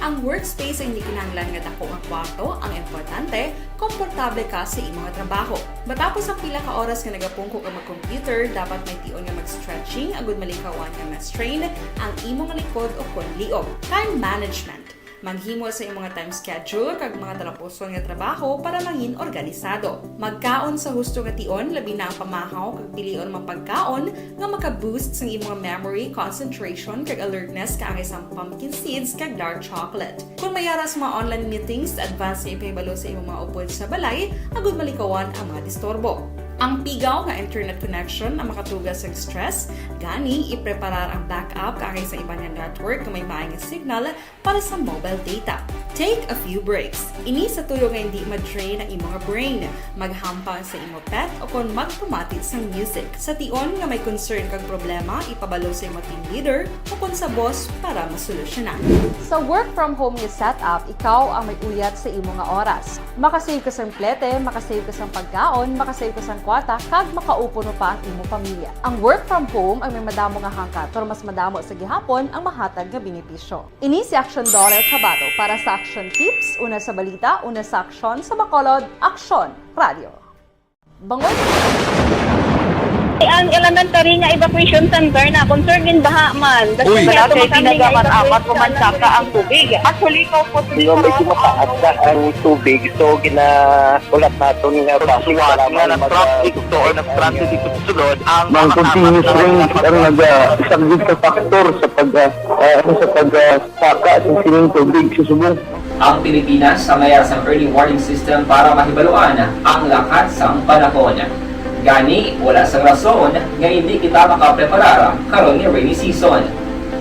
Ang workspace ay hindi kinahanglan nga dako nga kwarto. Ang importante, komportable ka sa imong trabaho. Matapos ang pila ka oras nga nagapungko ka mag-computer, dapat may tion nga mag-stretching agud malikawan nga ma-strain ang imong likod o kon liog. Time management. Maghimo sa imong time schedule kag mga talapuson nga trabaho para mangin organisado. Magkaon sa husto nga tion, labi na ang pamahaw kag pilion mga pagkaon nga maka-boost sang imong memory, concentration, kag alertness kaangay sang pumpkin seeds kag dark chocolate. Kung may ara sa mga online meetings, advance nga ipahibalo sa imong mga upod sa balay agud malikawan ang mga disturbo. Ang pigaw nga internet connection ang makatuga sa stress, gani ipreparar ang backup kaangay sa iban nga network nga may maayong signal para sa mobile data. Take a few breaks. Ini sa tuyo nga hindi ma-drain ang imong brain. Maghampang sa imo pet o kon magpamati sang music. Sa tion nga may concern kag problema, ipabalo sa imo team leader o kon sa boss para masolusyonan. Sa work from home nga setup, ikaw ang may uyat sa imo nga oras. Makasave ka sang plete, makasave ka sang pagkaon, makasave ka sang kwarta, kag makaupo pa ang imo pamilya. Ang work from home ang may madamo nga hangkat, pero mas madamo sa gihapon ang mahatag nga benepisyo. Ini si Action Dollar Kabato para sa Action Tips, una sa balita, una sa aksyon, sa Bacolod, Aksyon Radio. Bangod. Ang elementary nga evacuation center na concern gin baha man. Uy. Wala kay pinagaman amat ko man saka ang tubig. Actually, ikaw po. Nga medyo mataas na ang tubig, so gina-, ulat naton nga basi nga nag-traffic to or nag-traffic dito sa sulod ang mga continuous rain ang nag-, ah, isang sa factor sa pag, ah, ah, ano, sa pag, ah, saka sa sining tubig sa subong. Ang Pilipinas ang mayara sang early warning system para mahibaluan ang lakat sang panahon. Gani, wala sang rason nga hindi kita makapreparar karon nga rainy season.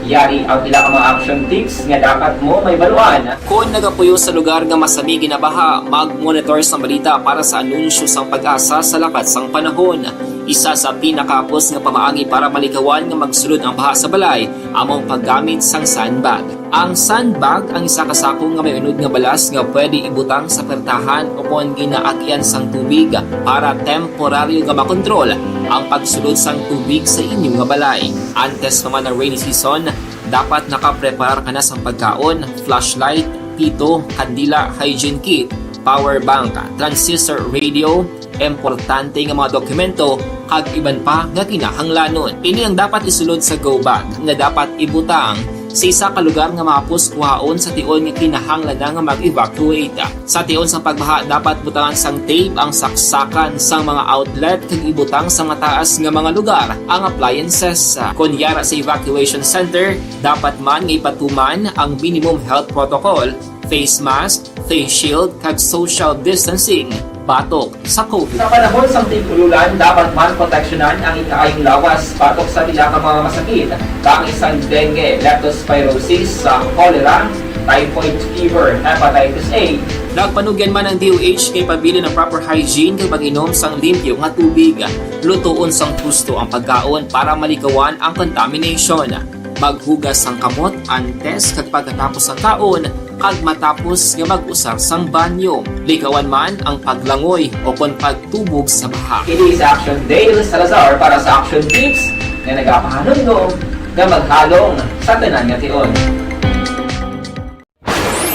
Yari ang pila ka mga action tips nga dapat mo mahibaluan. Kon nagapuyo sa lugar nga masami ginabaha, mag-monitor sa balita para sa anunsyo sang PAGASA sa lakat sang panahon. Isa sa pinakahapos nga pamaagi para malikawan nga magsulod ang baha sa balay amo ang paggamit sang sandbag. Ang sandbag ang isa ka sako nga may unod nga balas nga pwede ibutang sa pertahan o kon ginaagyan sang tubig para temporaryo nga makontrol ang pagsulod sang tubig sa inyo nga balay. Antes pa man ang rainy season, dapat nakapreparar ka na sang pagkaon, flashlight, pito, kandila, hygiene kit, power bank, transistor radio, importante nga mga dokumento, kag iban pa nga kinahanglanon. Ini ang dapat isulod sa go bag nga dapat ibutang sa isa ka lugar nga mahapos kuhaon sa tion nga kinahanglan na nga mag-evacuate. Sa tion sang pagbaha, dapat butangan sang tape ang saksakan sang mga outlet kag ibutang sa mataas nga mga lugar ang appliances. Kon yara sa evacuation center, dapat man nga ipatuman ang minimum health protocol, face mask, face shield, kag social distancing batok sa COVID. Sa panahon sang tig-ululan, dapat man proteksyonan ang ikaayong lawas batok sa pila ka mga masakit, kaangay sang dengue, leptospirosis, sa cholera, typhoid fever, hepatitis A. Nagpanugyan man ang D O H nga ipabilin ang proper hygiene kag pag-inom sang limpyo nga tubig. Lutoon sang husto ang pagkaon para malikawan ang contamination. Maghugas sang kamot antes kag pagkatapos sang kaon, kag matapos nga mag-usar sang banyo. Likawan man ang paglangoy o kon pagtubog sa baha. Kini si Action Dale Salazar para sa Action Tips nga nagapahanumdom nga maghalong sa tanan nga tion.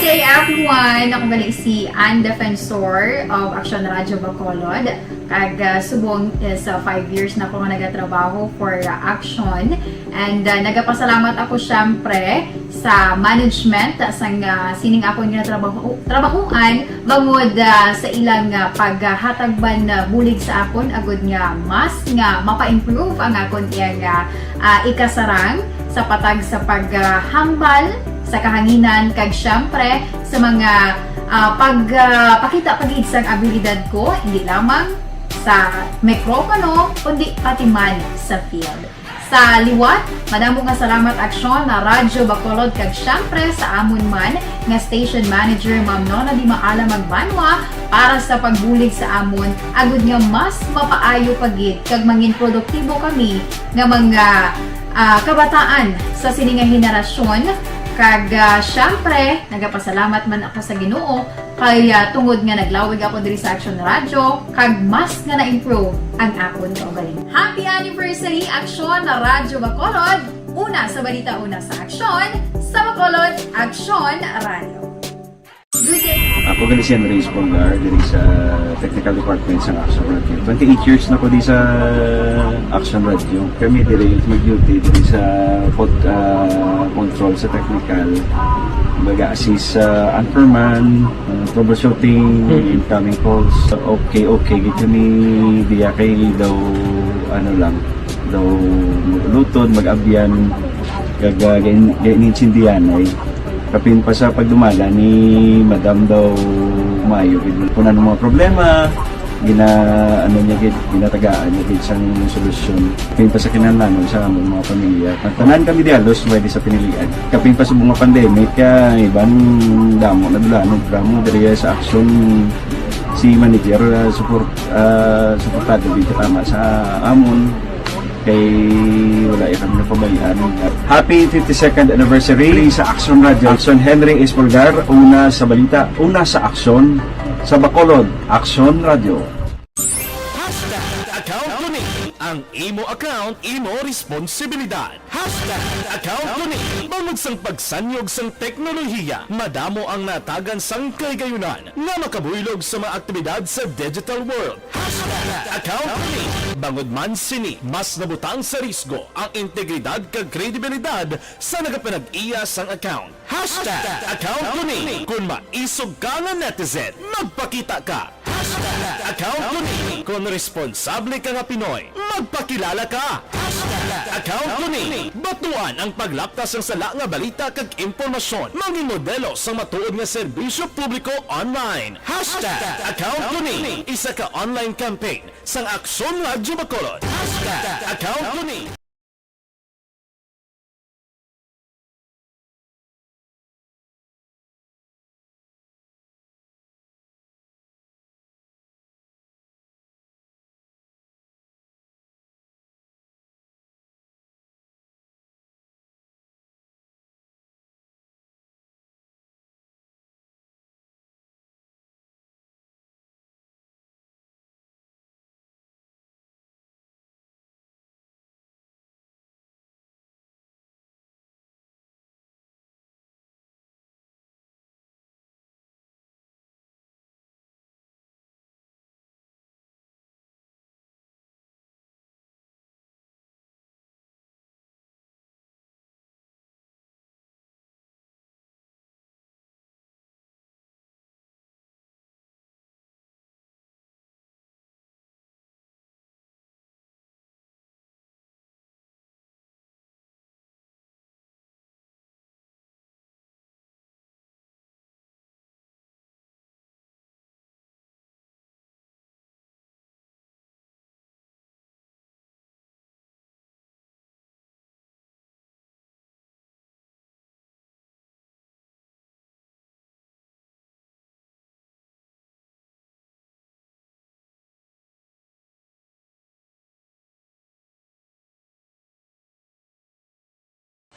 Good day, everyone! Ako gali si Ann Defensor of Action Radio Bacolod. Kag, ah, subong is, ah, five years na ako nga nagatrabaho for, ah, Action. And, ah, nagapasalamat ako, syempre, sa management sang, ah, sining akon nga trabaho, trabahoan bangod, ah, sa ilang, ah, paghatag man, ah, bulig sa akon agud nga mas nga mapa-improve ang akon iyang, ah, ah, ikasarang sa patag sa paghambal sa kahanginan kag syempre sa mga, ah, pag, ah, pakita pa gid sang abilidad ko, hindi lamang sa mikropono, kundi pati man sa field. Sa liwat, madamo nga salamat Aksyon na Radyo Bacolod kag syempre sa amon man nga station manager, Ma'am Nona Di Maala Magbanwa, para sa pagbulig sa amon, agud nga mas mapaayo pa gid kag mangin produktibo kami nga mga, ah, kabataan sa sini nga henerasyon, Kag, ah, syempre, nagapasalamat man ako sa Ginoo kay, ah, tungod nga naglawig ako diri sa Action Radio, kag mas nga na-improve ang akon kaugalingon. Happy anniversary, Action Radio Bacolod! Una sa balita, una sa aksyon, sa Bacolod, Action Radio. Ako gali si Andres Polgar, diri sa technical department sa Action Radio. Twenty-eight years na ko di sa Action Radio. Kami diri mag-duty diri sa pod, ah, control sa technical. Baga assist sa anchorman, ah, troubleshooting, incoming calls. Okay, okay, gid kami diya kay daw, ano lang, daw mag-ulutod, mag-abyan, kag, ah, gain-, gain-, insindihan ay kapin pa sa pagdumala ni Madam daw maayo gid. Kung ano mga problema, gina-, ano niya gid, ginatagaan niya gid sang solusyon. Kapin pa sa kinahanglanon sa among mga pamilya. Ang tanan kami di halos may di sa pinilian. Kapin pa sa mga pandemic, kay iban damo na dulanon, programa diri sa Action si manager, ah, support, ah, suportado gid tama sa amon. Kay wala ya kami napabayaan. Happy fifty-second anniversary sa Action Radio. Action, Henry Espolgar, una sa balita, una sa aksyon, sa Bacolod, Action Radio. Hashtag account ko ni. Ang imo account, imo responsibilidad. Hashtag account ko ni. Bangod sang pagsanyog sang teknolohiya, madamo ang natagan sang kahigayunan nga makabuylog sa mga aktibidad sa digital world. Hashtag account ko ni. Bangod man sini, mas nabutang sa risgo ang integridad kag kredibilidad sa nagapanag-iya sang account. Hashtag account ko ni. Kon maisog ka nga netizen, magpakita ka. Hashtag account ko ni. Kon responsable ka nga Pinoy, magpakilala ka. Hashtag account ko ni. Batuan ang paglapta sang sala nga balita kag impormasyon. Mangin modelo sang matuod nga serbisyo publiko online. Hashtag account ko ni. Isa ka online campaign sang Aksyon Radyo Bacolod. Hashtag account ko ni.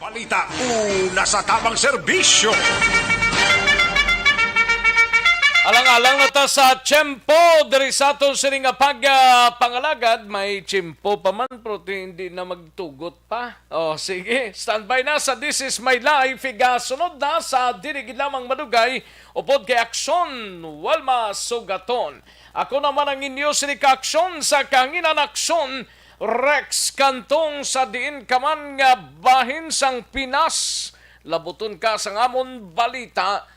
Balita, una sa tamang serbisyo. Alang-alang na ta sa tiyempo diri sa aton sini nga pag, ah, pangalagad. May tiyempo pa man, pero ti-, hindi na magtugot pa. Oh, sige, standby na sa This Is My Life. Igasunod na sa dili gid lamang madugay upod kay Aksyon, Walma Sugaton. Ako naman ang inyo sini ka Aksyon sa kahanginan, Aksyon, Rex Cantong, sa diin ka man nga bahin sang Pinas. Labuton ka sang amon balita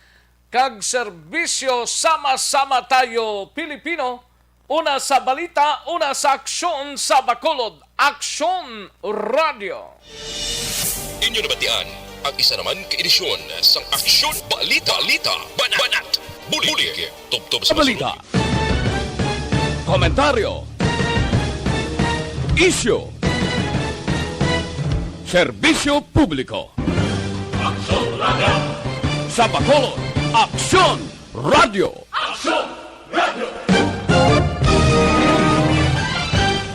kag serbisyo. Sama-sama tayo, Pilipino. Una sa balita, una sa aksyon sa Bacolod, Aksyon Radio. Inyo nabatian ang isa naman ka edisyon sang Aksyon Balita, Balita, Banat, Banat, Bulig, Bulig, Tubtob sa Balita. Masunod. Komentaryo. Isyu. Serbisyo publiko. Aksyon Radio. Sa Bacolod, Aksyon Radio. Aksyon